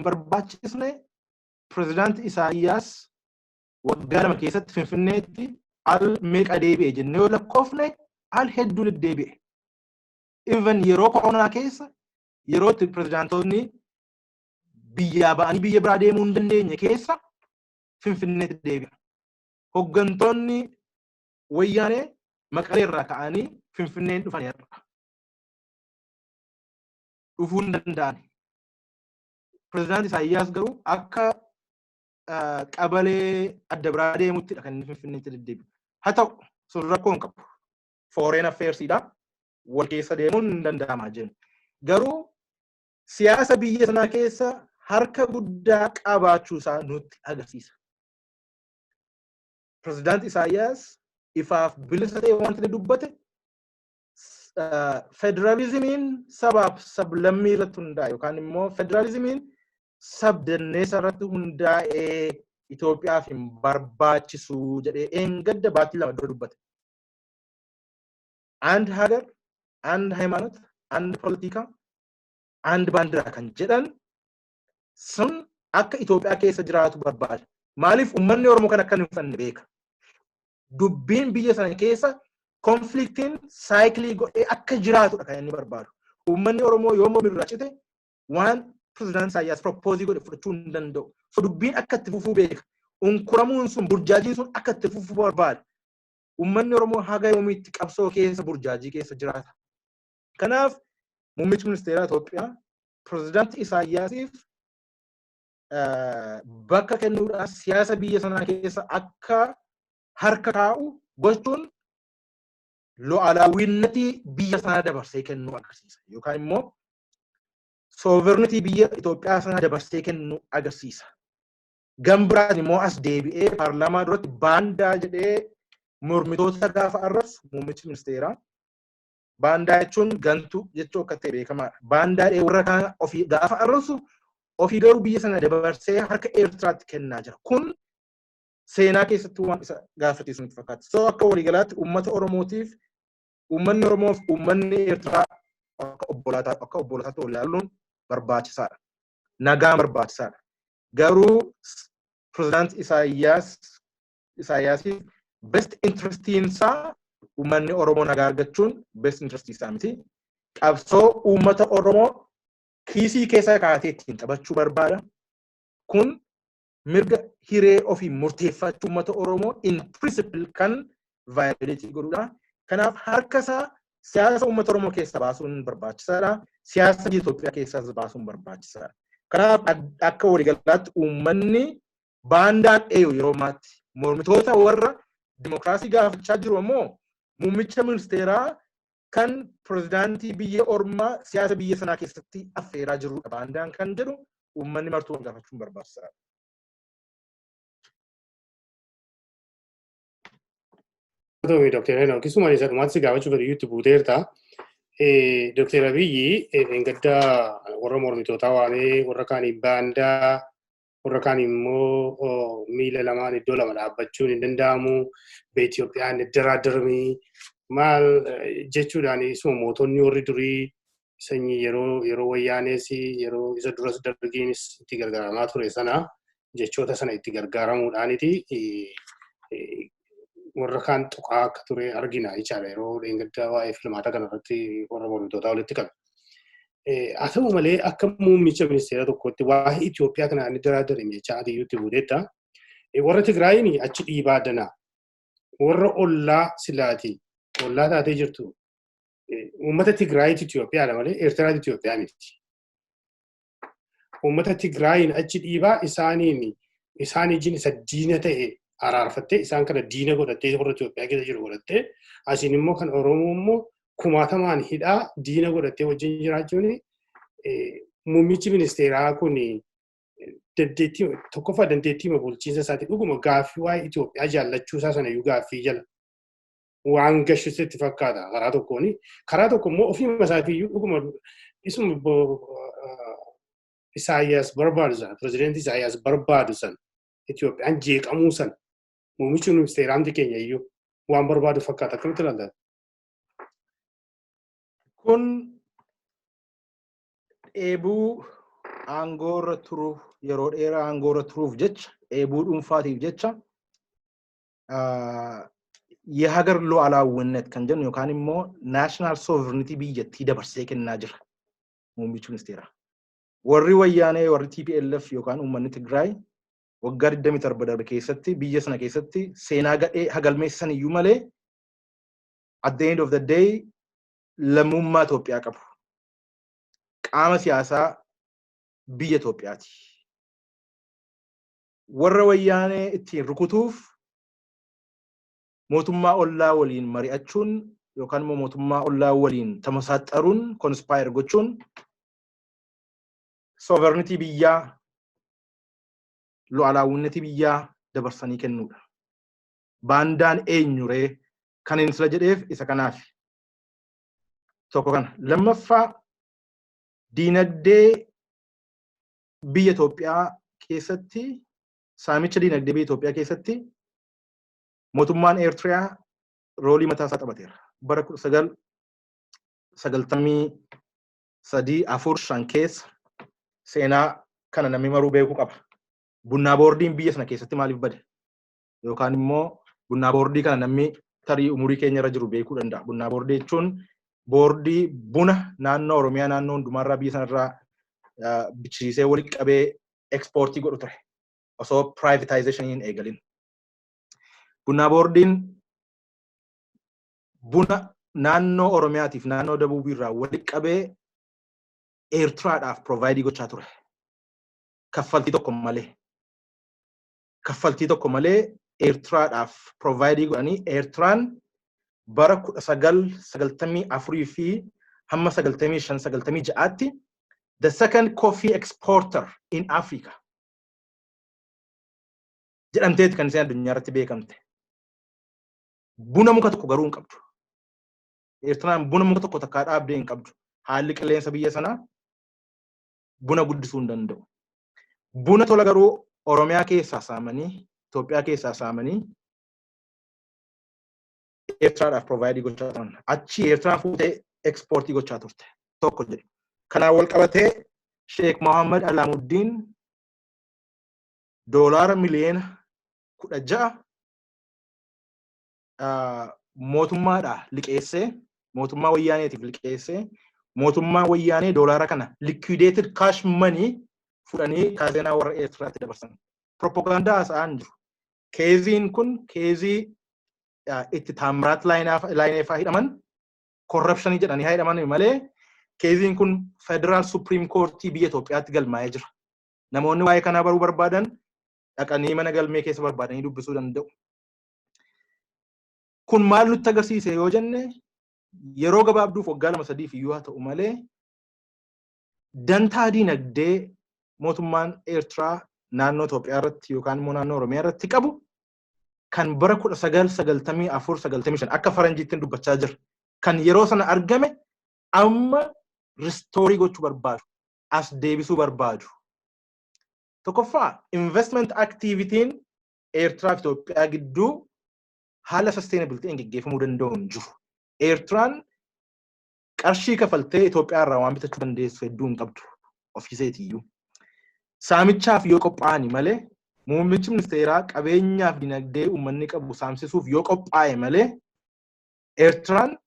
barbaachisne Pirezidaanti Isaayyaas waggaa 2 keessatti Finfinneetti al meeqa deebi'e jennee yoo lakkoofne, al hedduu deddeebi'e. Even yeroo koronaa keessa, yeroo itti pirezidaantonni biyyaa ba'anii biyya biraa deemuu hin dandeenye keessa Finfinneetti deebi'a. Hoggantoonni Wayyaanee Maqalee irraa ka'anii Finfinneen dhufan har'a. Dhufuu hin danda'an. Pirezidaanti Isaayyaas garuu akka qabalee adda biraa deemuttidha kan inni Finfinneetti deddeebi'u. Haa ta'u, sun rakkoo hin qabu. Foreign affairsiidha. Wal keessa deemuun hin danda'ama jennu. Garuu siyaasa biyya sanaa keessa harka guddaa qabaachuu isaa nutti agarsiisa. Pirezidaanti Isaayyaas ifaaf bilisa ta'e wanti inni dubbate, federaalizimiin sabaaf sablammii irratti hundaa'e yookaan immoo federaalizimiin sabdanneessa irratti hundaa'ee Itoophiyaaf hin barbaachisu jedhee eengadda baatii 2 dura dubbate. አንድ ሀገር፣ አንድ ሃይማኖት፣ አንድ ፖለቲካ፣ አንድ ባንዲራ kan jedhan sun akka Itoophiyaa keessa jiraatu barbaada. Maaliif? Uummanni Oromoo kan akka hin fudhanne beeka. Dubbiin biyya sana keessa conflictiin cycle godhee akka jiraatudha kan inni barbaadu. Uummanni Oromoo yoo mormirraa cite, waan pirezidaantii Isaayyaas propose godhe fudhachuu hin danda'u. So dubbiin akka itti fufuu beeka. Unkuramuun sun, burjaajiin sun akka itti fufuu barbaada. Uummanni Oromoo haga yoomiitti qabsoo keessa, burjaajii keessa jiraata? Kanaaf muummichi ministeeraa Itoophiyaa pirezidaantii Isaayyaasiif bakka kennuudhaan siyaasa biyya sanaa keessa akka harka kaa'u gochuun lu'alaawwinnatii biyya sanaa dabarsee kennuu agarsiisa. Yookaan immoo sovereignty biyya Itoophiyaa sanaa dabarsee kennuu agarsiisa. Gama biraan immoo as deebi'ee paarlaamaa duratti baandaa jedhee mormitoota gaafa arrabsu, muummichi ministeeraa, baandaa jechuun gantuu jechuu akka ta'e beekamaadha. Baandaa jedhee warra kaan ofii gaafa arrabsu, ofii garuu biyya sana dabarsee harka Eertiraatti kennaa jira. Kun seenaa keessatti waan isa gaafachiisu nutti fakkaata. So akka waliigalaatti uummata Oromootiif, uummanni Oromoof uummanni Eertiraa akka obbolaataatti wal ilaaluun barbaachisaadha. Nagaan barbaachisaadha. Garuu pirezidaanti Isaayyaasiif best interestiin isaa uummanni Oromoo nagaa argachuun best interestii isaa miti. Qabsoo uummata Oromoo kiisii keessa kaatee ittiin taphachuu barbaada. Kun mirga hiree ofii murteeffachuu uummata Oromoo in principle kan violate godhudha. Kanaaf harka isaa siyaasa uummata Oromoo keessaa baasuun barbaachisaadha. Siyaasa biyya Itoophiyaa keessaas baasuun barbaachisaadha. Kanaaf akka waliigalaatti uummanni baandaan eenyu yeroo ammaatti? Mormitoota warra dimokiraasii gaafachaa jiru ammoo muummicha ministeeraa kan pirezidaantii biyya ormaa siyaasa biyya sanaa keessatti affeeraa jirudha baandaan kan jedhu uummanni martuu wal gaafachuun barbaachisaadha. Dooktar Henook, isuma isa dhumaatti si gaafachuu fedhu itti buuteerta. Dooktar Abiyyi gadda warra mormitootaa waamee, warra kaaniin baandaa, warra kaan immoo miila lamaan iddoo lama dhaabbachuun hin danda'amu, በኢትዮጵያ አንደራደርም maal jechuudhaan, isuma mootonni warri durii sanyii yeroo wayyaanees, yeroo isa duras dargiinis itti gargaaramaa ture sana, jechoota sana itti gargaaramuudhaaniti warra kaan tuqaa akka ture argina jechaadha, yeroo dheengaddaa waa'ee filmaata kanarratti warra mormitootaa walitti qabe. Haa ta'u malee, akka muummicha ministeera tokkotti waa'ee Itoophiyaa kana inni daraadare jecha adiyyuutti buuteetta. Warra Tigraayin achi dhiibaa danaa. Warra ollaa silaati ollaa taatee jirtu, uummata Tigraayitu Itoophiyaadha malee Eertiraatu Itoophiyaa miti. Uummata Tigraayin achi dhiibaa, isaaniin isaan ijin isa diina ta'e araarfattee, isaan kana diina godhattee, warra Itoophiyaa keessa jiru godhattee, asiin immoo kan Oromoo immoo kumaatamaan hidhaa diina godhattee wajjin jiraachuun, muummichi ministeeraa kun dandeettii tokkoffaa, dandeettii bulchiinsa isaati, dhuguma gaaffii waa'ee Itoophiyaa jaallachuu isaa sana iyyuu gaaffii jala waan gashutti itti fakkaata karaa tokkoon. Karaa tokko immoo ofiima isaatiiyyuu dhuguma isuma Isaayyaas barbaadu sana, pirezidaantii Isaayyaas barbaadu sana, Itoophiyaan jeeqamuu sana, muummichi ministeeraamti keenya iyyuu waan barbaadu fakkaata. Akkamitti ilaalta? Kun dheebuu aangoorra turuuf, yeroo dheeraa aangoorra turuuf jecha, dheebuu dhuunfaatiif jecha, የሀገር ሉዓላዊነት kan jennu yookaan immoo national sovereignty biyyattii dabarsee kennaa jira muummichi ministeeraa. Warri wayyaanee, warri TPLF yookaan uummanni Tigraay waggaa 27 darbe keessatti biyya sana keessatti seenaa gadhee hagalmeessan iyyuu malee, at the end of the day lammummaa Itoophiyaa qabu. Qaama siyaasaa biyya Itoophiyaati. Warra wayyaanee ittiin rukutuuf mootummaa ollaa waliin mari'achuun yookaan immoo mootummaa ollaa waliin tamasaaxaruun, conspire gochuun, sovereignty biyyaa, lu'alaawwinnetii biyyaa dabarsanii kennuudha. Baandaan eenyuree kan inni sila jedheef isa kanaaf. Tokko kana. Lammaffaa, diinagdee biyya Itoophiyaa keessatti, saamicha diinagdee biyya Itoophiyaa keessatti mootummaan Eertiriyaa role mataa isaa taphateera. Bara 1993, 4, 5 keessa seenaa kana namni maruu beekuu qaba. Bunnaa boordiin biyya sana keessatti maaliif bade? Yookaan immoo Bunnaa boordii kana namni tarii umurii keenya irra jiru beekuu danda'a. Bunnaa boordii jechuun boordii buna naannoo Oromiyaa, naannoo hundumaarraa, biyya sanarraa bichisiisee walitti qabee exportii godhu ture. Osoo privatization hin eegalin. Bunnaa boordiin buna naannoo Oromiyaatiif naannoo Dabuubii irraa walitti qabee Eertiraadhaaf provide gochaa ture. Kaffaltii tokko malee. Kaffaltii tokko malee Eertiraadhaaf provide godhanii, Eertiraan bara 1994 fi hamma 95, 96tti the second coffee exporter in Africa jedhamteeti kan isheen addunyaa irratti beekamte. Buna muka tokko garuu hin qabdu. Eertiraan buna muka tokko takkaa dhaabdee hin qabdu. Haalli qilleensa biyya sanaa buna guddisuu hin danda'u. Buna tola garuu Oromiyaa keessaa saamanii, Itoophiyaa keessaa saamanii Eertiraadhaaf provide gochaa turan. Achi Eertiraan fuutee exportii gochaa turte. Tokko jedhe. Kanaan wal qabatee Sheek Mohammad Alaamuddin doolaara miliyoona 16 mootummaadhaa liqeessee, mootummaa wayyaaneetiif liqeessee, mootummaa wayyaanee doolaara kana liquidated cash money fudhanii kaazeenaa warra Eertiraatti dabarsan. Propagaandaa haasa'aan jiru. Caseiin kun caseii itti Taamiraat Laayineefaa hidhaman, corruptionii jedhanii hidhaman malee, caseiin kun Federal Supreme Courtii biyya Itoophiyaatti galmaa'ee jira. Namoonni waa'ee kanaa baruu barbaadan dhaqanii mana galmee keessa barbaadanii dubbisuu danda'u. Kun maal nutti agarsiise yoo jenne, yeroo gabaabduuf waggaa 2, 3f iyyuu haa ta'u malee, dantaa diinagdee mootummaan Eertiraa naannoo Itoophiyaa irratti yookaan immoo naannoo Oromiyaa irratti qabu kan bara 1994, 95 akka faranjiitti dubbachaa jira. Kan yeroo sana argame amma restore gochuu barbaadu. As deebisuu barbaadu. Tokkoffaa, investment activityn Eertiraa fi Itoophiyaa gidduu haala sustainable ta'een geggeeffamuu danda'u hin jiru. Eertiraan qarshii kafaltee Itoophiyaa irraa waan bitachuu dandeessu hedduu hin qabdu ofiiseetiyyuu. Saamichaaf yoo qophaa'ani malee, muummichi ministeeraa qabeenyaaf dinagdee uummanni qabu saamsisuuf yoo qophaa'e malee, Eertiraan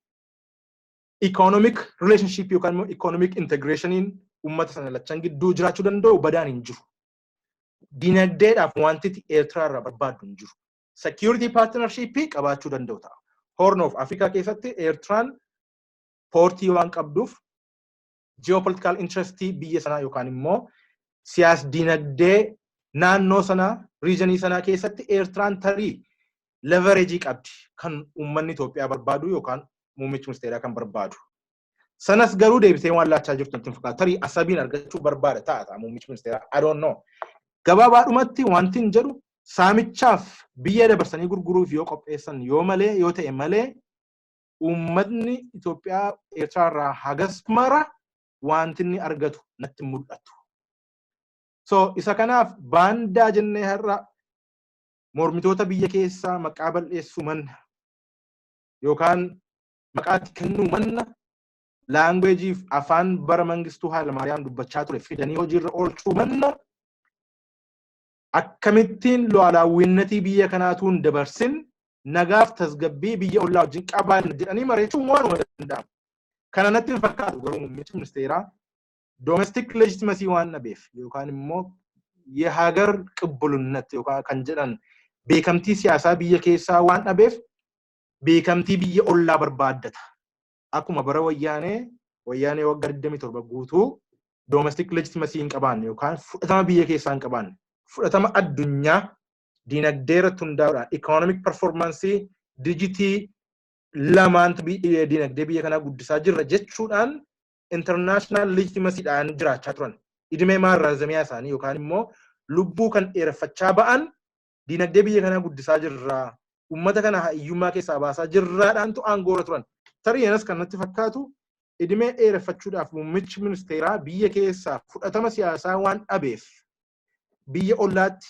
economic relationship yookaan immoo economic integrationiin uummata sana lachan gidduu jiraachuu danda'u badaan hin jiru. Dinagdeedhaaf wanti Eertiraa irraa barbaaddu hin jiru. Security partnership qabaachuu danda'u ta'a. Horn of Africa keessatti Eertiraan portii waan qabduuf geopolitical interest biyya sanaa yookaan immoo siyaas dinagdee naannoo sanaa, regionii sanaa keessatti Eertiraan tarii leverage qabdi kan uummanni Itoophiyaa barbaadu yookaan muummichi ministeeraa kan barbaadu. Sanas garuu deebisee waan laachaa jirtu natti fakkaata. Tarii Asabiin argachuu barbaada ta'a muummichi ministeeraa. I don't know. Gabaabaadhumatti wanti hin jedhu, saamichaaf biyya dabarsanii gurguruuf yoo qopheessan yoo malee, yoo ta'e malee, uummatni Itoophiyaa Eertiraa irraa hagas mara wanti inni argatu natti mul'atu. So isa kanaaf baandaa jennee har'a mormitoota biyya keessaa maqaa bal'eessuu manna yookaan maqaatti kennuu manna, languageiif afaan bara Mangistuu Hayilamaariyaam dubbachaa ture fidanii hojiirra oolchuu manna, akkamittiin lu'aalaawwinnatii biyya kanaatuun dabarsin nagaaf tasgabbii biyya ollaa wajjin qabaanna jedhanii mareechuun waanuma danda'amu. Kana natti hin fakkaatu garuu muummichi ministeeraa domestic legitimacy waan dhabeef yookaan immoo የሀገር ቅቡልነት yookaan kan jedhan beekamtii siyaasaa biyya keessaa waan dhabeef beekamtii biyya ollaa barbaaddata. Akkuma bara wayyaanee waggaa 27 guutuu domestic legitimacy hin qabaanne yookaan fudhatama biyya keessaa hin qabaanne, fudhatama addunyaa dinagdee irratti hundaa'uudhaan economic performance digitii lamaantu dinagdee biyya kanaa guddisaa jirra jechuudhaan international legitimacyidhaan jiraachaa turan. እድሜ ማራዘሚያ isaanii yookaan immoo lubbuu kan dheereffachaa ba'an dinagdee biyya kanaa guddisaa jirra. Uummata kana hiyyummaa keessaa baasaa jirraadhaantu aangoorra turan. Tarii anas kan natti fakkaatu, እድሜ dheereffachuudhaaf muummichi ministeeraa biyya keessaa fudhatama siyaasaa waan dhabeef biyya ollaatti,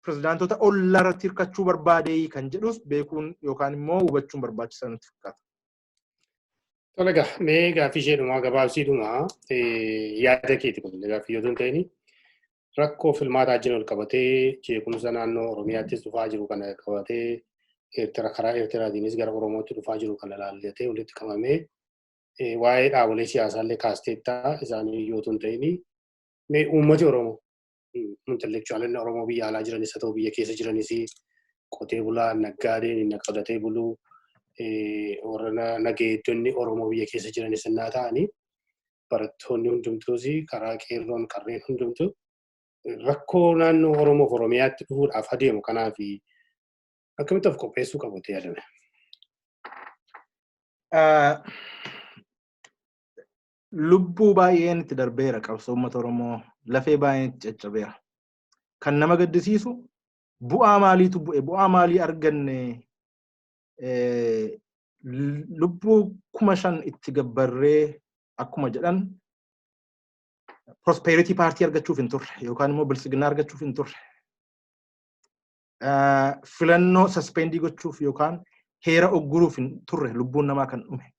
pirezidaantota ollaa irratti hirkachuu barbaade kan jedhus beekuun yookaan immoo hubachuun barbaachisaa natti fakkaata. Tole egaa, mee gaaffii isheedhumaa gabaabsiidhumaa, yaada keeti kun gaaffii yoo ta'in, rakkoo filmaataa wajjin ol qabatee jeequmsa naannoo Oromiyaattis dhufaa jiru kana qabatee Eertira karaa Eertiraatiinis gara Oromootti dhufaa jiru kana ilaallatee walitti qabamee, waa'ee dhaabolee siyaasaallee kaasteettaa, isaanii iyyuu otoo hin ta'in, mee uummati Oromoo, intellectualonni Oromoo biyya alaa jiranis haa ta'u biyya keessa jiranis, qotee bulaa, naggaadeen, inni qotatee buluu, warra nageeddonni Oromoo biyya keessa jiranis innaa ta'anii, barattoonni hundumtuus karaa qeerroon qarreen hundumtuu rakkoo naannoo Oromoof Oromiyaatti dhufuudhaaf adeemu kanaaf akkamitti of qopheessuu qabu itti yaadame? Lubbuu baay'een itti darbeera, qabsoo uummata Oromoo lafee baay'een itti caccabeera. Kan nama gaddisiisu, bu'aa maaliitu bu'e, bu'aa maalii arganne? Lubbuu 5,000 itti gabbarree, akkuma jedhan, Prosperity Party argachuuf hin turre yookaan immoo Biltsiginnaa argachuuf hin turre. Filannoo suspend gochuuf yookaan heera ogguruuf hin turre lubbuun namaa kan dhume.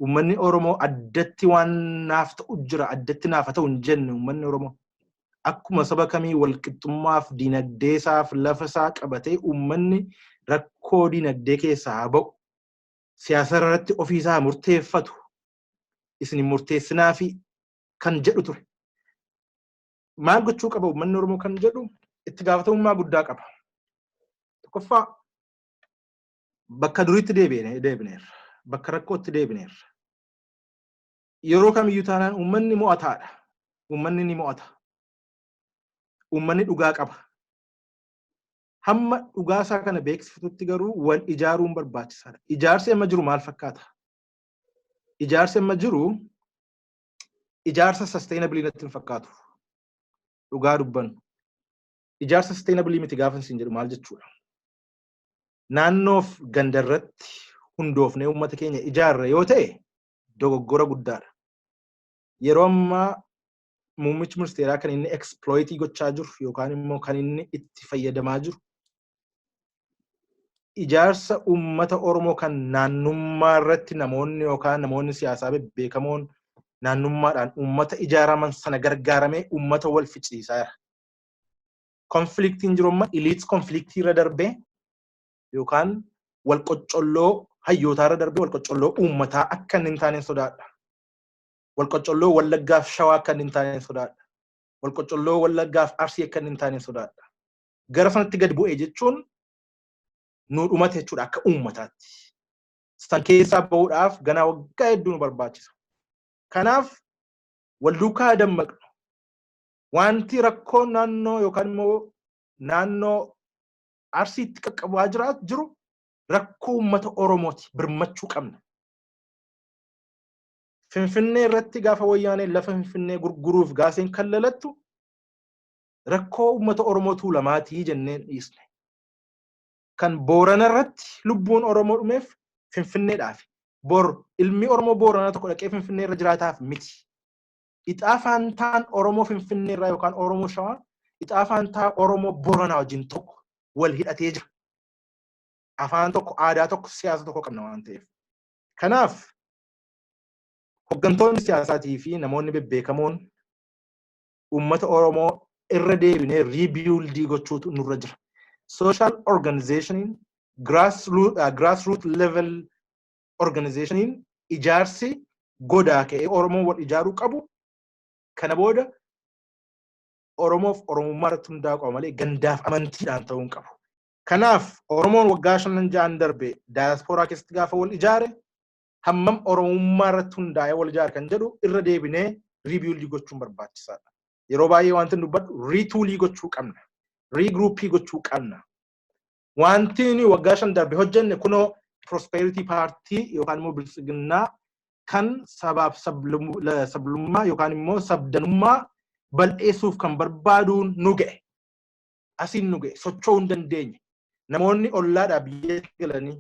Uummanni Oromoo addatti waan naaf ta'u jira, addatti naaf ta'u hin jenne. Uummanni Oromoo akkuma saba kamii walqixxummaaf, dinagdeesaaf, lafa isaa qabatee, uummanni rakkoo dinagdee keessaa haa ba'u, siyaasa irratti ofiisaa murteeffatu, isin murteessinaa fi kan jedhu ture. Maal gochuu qaba uummanni Oromoo kan jedhu, itti gaafatamummaa guddaa qaba. Tokkoffaa, bakka duriitti deebineerra. Bakka rakkootti deebineerra. Yeroo kamiyyuu taanaan uummanni mo'ataadha. Uummanni ni mo'ata. Uummanni dhugaa qaba. Hamma dhugaa isaa kana beeksifatutti garuu wal ijaaruun barbaachisaadha. Ijaarsi amma jiru maal fakkaata? Ijaarsi amma jiru ijaarsa sustainable natti hin fakkaatu. Dhugaa dubbannu. Ijaarsa sustainable miti gaafa isin jedhu maal jechuudha? Naannoof gandarratti hundoofnee uummata keenya ijaarra yoo ta'e dogoggora guddaadha. Yeroo ammaa muummichi ministeeraa kan inni exploit gochaa jiru yookaan immoo kan inni itti fayyadamaa jiru ijaarsa uummata Oromoo kan naannummaa irratti namoonni yookaan namoonni siyaasaa bebbeekamoon naannummaadhaan uummata ijaaraman sana gargaaramee uummata wal ficciisaa jira. Conflictiin jiru amma elites conflictii irra darbee yookaan wal qoccolloo hayyootaa irra darbee wal qoccolloo uummataa akka inni hin taane sodaadha. Wal qoccolloo Wallaggaaf Shawaa akka inni hin taane sodaadha. Wal qoccolloo Wallaggaaf Arsii akka inni hin taane sodaadha. Gara sanatti gad bu'e jechuun nu dhumate jechuudha akka uummataatti. San keessaa bahuudhaaf ganaa waggaa hedduu nu barbaachisa. Kanaaf wal duukaa dammaqnu. Wanti rakkoo naannoo yookaan immoo naannoo Arsiitti qaqqabaa jiru rakkoo uummata Oromooti, birmachuu qabna. Finfinnee irratti gaafa Wayyaaneen lafa Finfinnee gurguruuf gaaseen kallalattu, rakkoo uummata Oromoo Tuulamaatii jenneen dhiisne. Kan Boorana irratti lubbuun Oromoo dhumeef Finfinneedhaaf. Bor ilmi Oromoo Booranaa tokko dhaqee Finfinnee irra jiraataaf miti. Ixaa faantaan Oromoo Finfinnee irraa yookaan Oromoo Shawaa ixaa faantaa Oromoo Booranaa wajjin tokko wal hidhatee jira. Afaan tokko, aadaa tokko, siyaasa tokko qabna waan ta'eef. Kanaaf hooggantoonni siyaasaatii fi namoonni bebbeekamoon uummata Oromoo irra deebinee rebuild gochuutu nurra jira. Social organizationiin, grassroot level organizationiin, ijaarsi godaa ka'ee Oromoo wal ijaaruu qabu kana booda Oromoof Oromummaa irratti hundaa'uu qaba malee gandaaf amantiidhaan ta'uu hin qabu. Kanaaf Oromoon waggaa shanan ja'an darbe daayaspooraa keessatti gaafa wal ijaare hammam Oromummaa irratti hundaa'ee wal ijaare kan jedhu irra deebinee rebuild gochuun barbaachisaadha. Yeroo baay'ee wanti dubbadhu, retool gochuu qabna. Regroup gochuu qabna. Wanti nuyi waggaa 5 darbe hojjenne kunoo Prosperity Party yookaan immoo Biltsiginnaa kan sabaaf sablummaa yookaan immoo sabdanummaa bal'eessuuf kan barbaaduun nu ga'e. Asiin nu ga'e, socho'uu hin dandeenye. Namoonni ollaadhaa biyyatti galanii,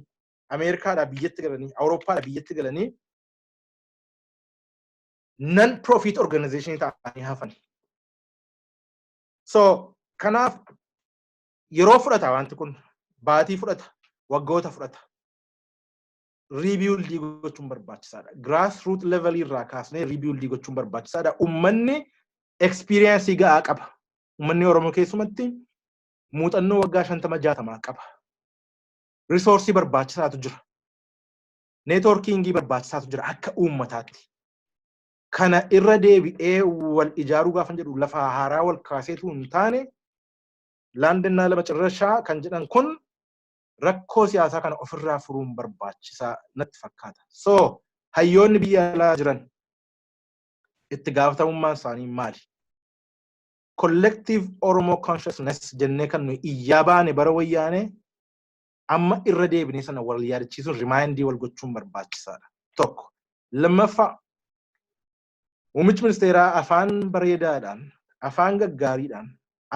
Ameerikaadhaa biyyatti galanii, Awurooppaadhaa biyyatti galanii non profit organization ta'anii hafan. So kanaaf yeroo fudhata, wanti kun baatii fudhata, waggoota fudhata. Rebuild gochuun barbaachisaadha. Grassroot level irraa kaasnee rebuild gochuun barbaachisaadha. Uummanni experience ga'aa qaba. Uummanni Oromoo keessumatti muuxannoo waggaa 50 60 qaba. Resource barbaachisaatu jira. Networking barbaachisaatu jira akka uummataatti. Kana irra deebi'ee wal ijaaruu gaafa jedhu, lafa haaraa wal kaaseetu hin taane, ለአንድና ለመጨረሻ kan jedhan kun rakkoo siyaasaa kana ofirraa furuun barbaachisaa natti fakkaata. So hayyoonni biyya alaa jiran itti gaafatamummaan isaanii maali? Collective Oromo consciousness jennee kan nuyi iyyaa baane bara Wayyaanee, amma irra deebinee sana wal yaadachiisuun, remind wal gochuun barbaachisaadha. Tokko. Lammaffaa, muummichi ministeeraa afaan bareedaadhaan, afaan gaggaariidhaan,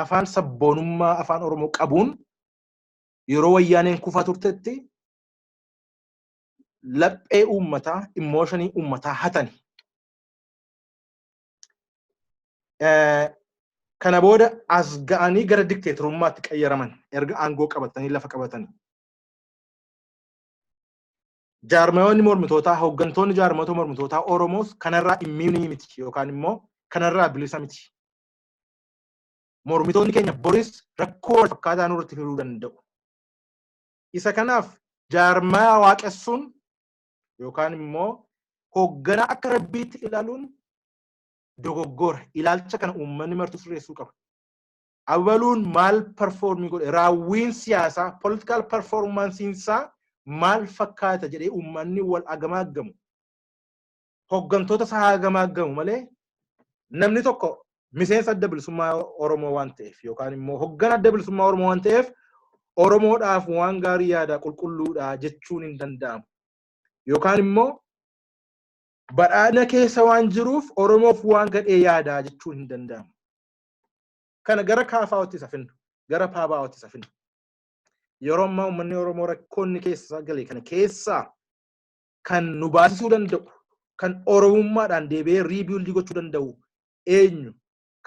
afaan sabboonummaa afaan Oromoo qabuun yeroo Wayyaaneen kufaa turtetti laphee uummataa, emotion uummataa hatani. Kana booda as ga'anii gara dikteetorummaatti qayyaraman erga aangoo qabatanii lafa qabatanii. Jaarmayoonni mormitootaa, hooggantoonni jaarmayoota mormitootaa Oromoos kanarraa immune miti yookaan immoo kanarraa bilisa miti. Mormitoonni keenya boris rakkoo wal fakkaataa nurratti fiduu danda'u. Isa kanaaf jaarmaya waaqessuun yookaan immoo hoogganaa akka rabbiitti ilaaluun dogoggora. Ilaalcha kana uummanni martuu sirreessuu qaba. Abaluun maal perform godhe, raawwiin siyaasaa, political performanceiin isaa maal fakkaata jedhee uummanni wal agamaaggamu. Hooggantoota isaa agamaaggamu malee, namni tokko miseensa Adda Bilisummaa Oromoo waan ta'eef yookaan immoo hoggana Adda Bilisummaa Oromoo waan ta'eef Oromoodhaaf waan gaarii yaada, qulqulluudha jechuun hin danda'amu. Yookaan immoo badhaadhina keessa waan jiruuf Oromoof waan gadhee yaadaa jechuun hin danda'amu. Kana gara KFO'tti isa finnu, gara PABO'tti isa finnu. Yeroo ammaa uummanni Oromoo rakkoonni keessa gale kana keessaa kan nu baasisuu danda'u, kan Oromummaadhaan deebi'ee rebuild gochuu danda'u eenyu?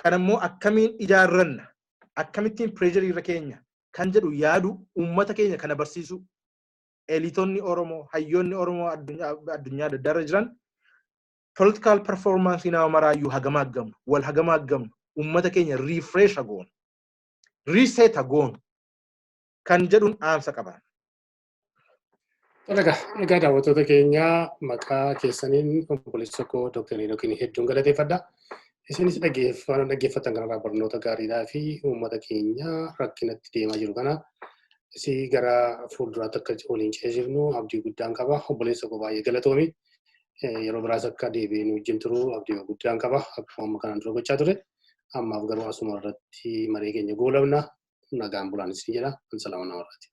Kan immoo akkamiin ijaarranna? Akkamittiin pressure irra keenya? Kan jedhu yaadu, uummata keenya kana barsiisu. Eliteonni Oromoo, hayyoonni Oromoo addunyaa adda addaa irra jiran political performance nama maraayyuu hagamaaggamnu, wal hagamaaggamnu, uummata keenya refresh hagoonu, reset hagoonu kan jedhuun dhaamsa qaba. Egaa daawwattoota keenya, maqaa keessaniin obboleessa koo Dr. Henokiin hedduun galateeffadha. Isinis dhaggeeffatan kanarraa barnoota gaariidhaa fi uummata keenya rakkinatti deemaa jiru kana isi gara fuulduraatti akka waliin ceesifnu abdii guddaan qaba. Obboleessa koo, baay'ee galatoomi. Yeroo biraas akka deebi'ee nu wajjin turu abdii guddaan qaba. Akkuma amma kanaan dura gochaa ture. Ammaaf garuu asuma irratti maree keenya goolabna. Nagaan bulaan isin jedha. Salaama namarraati.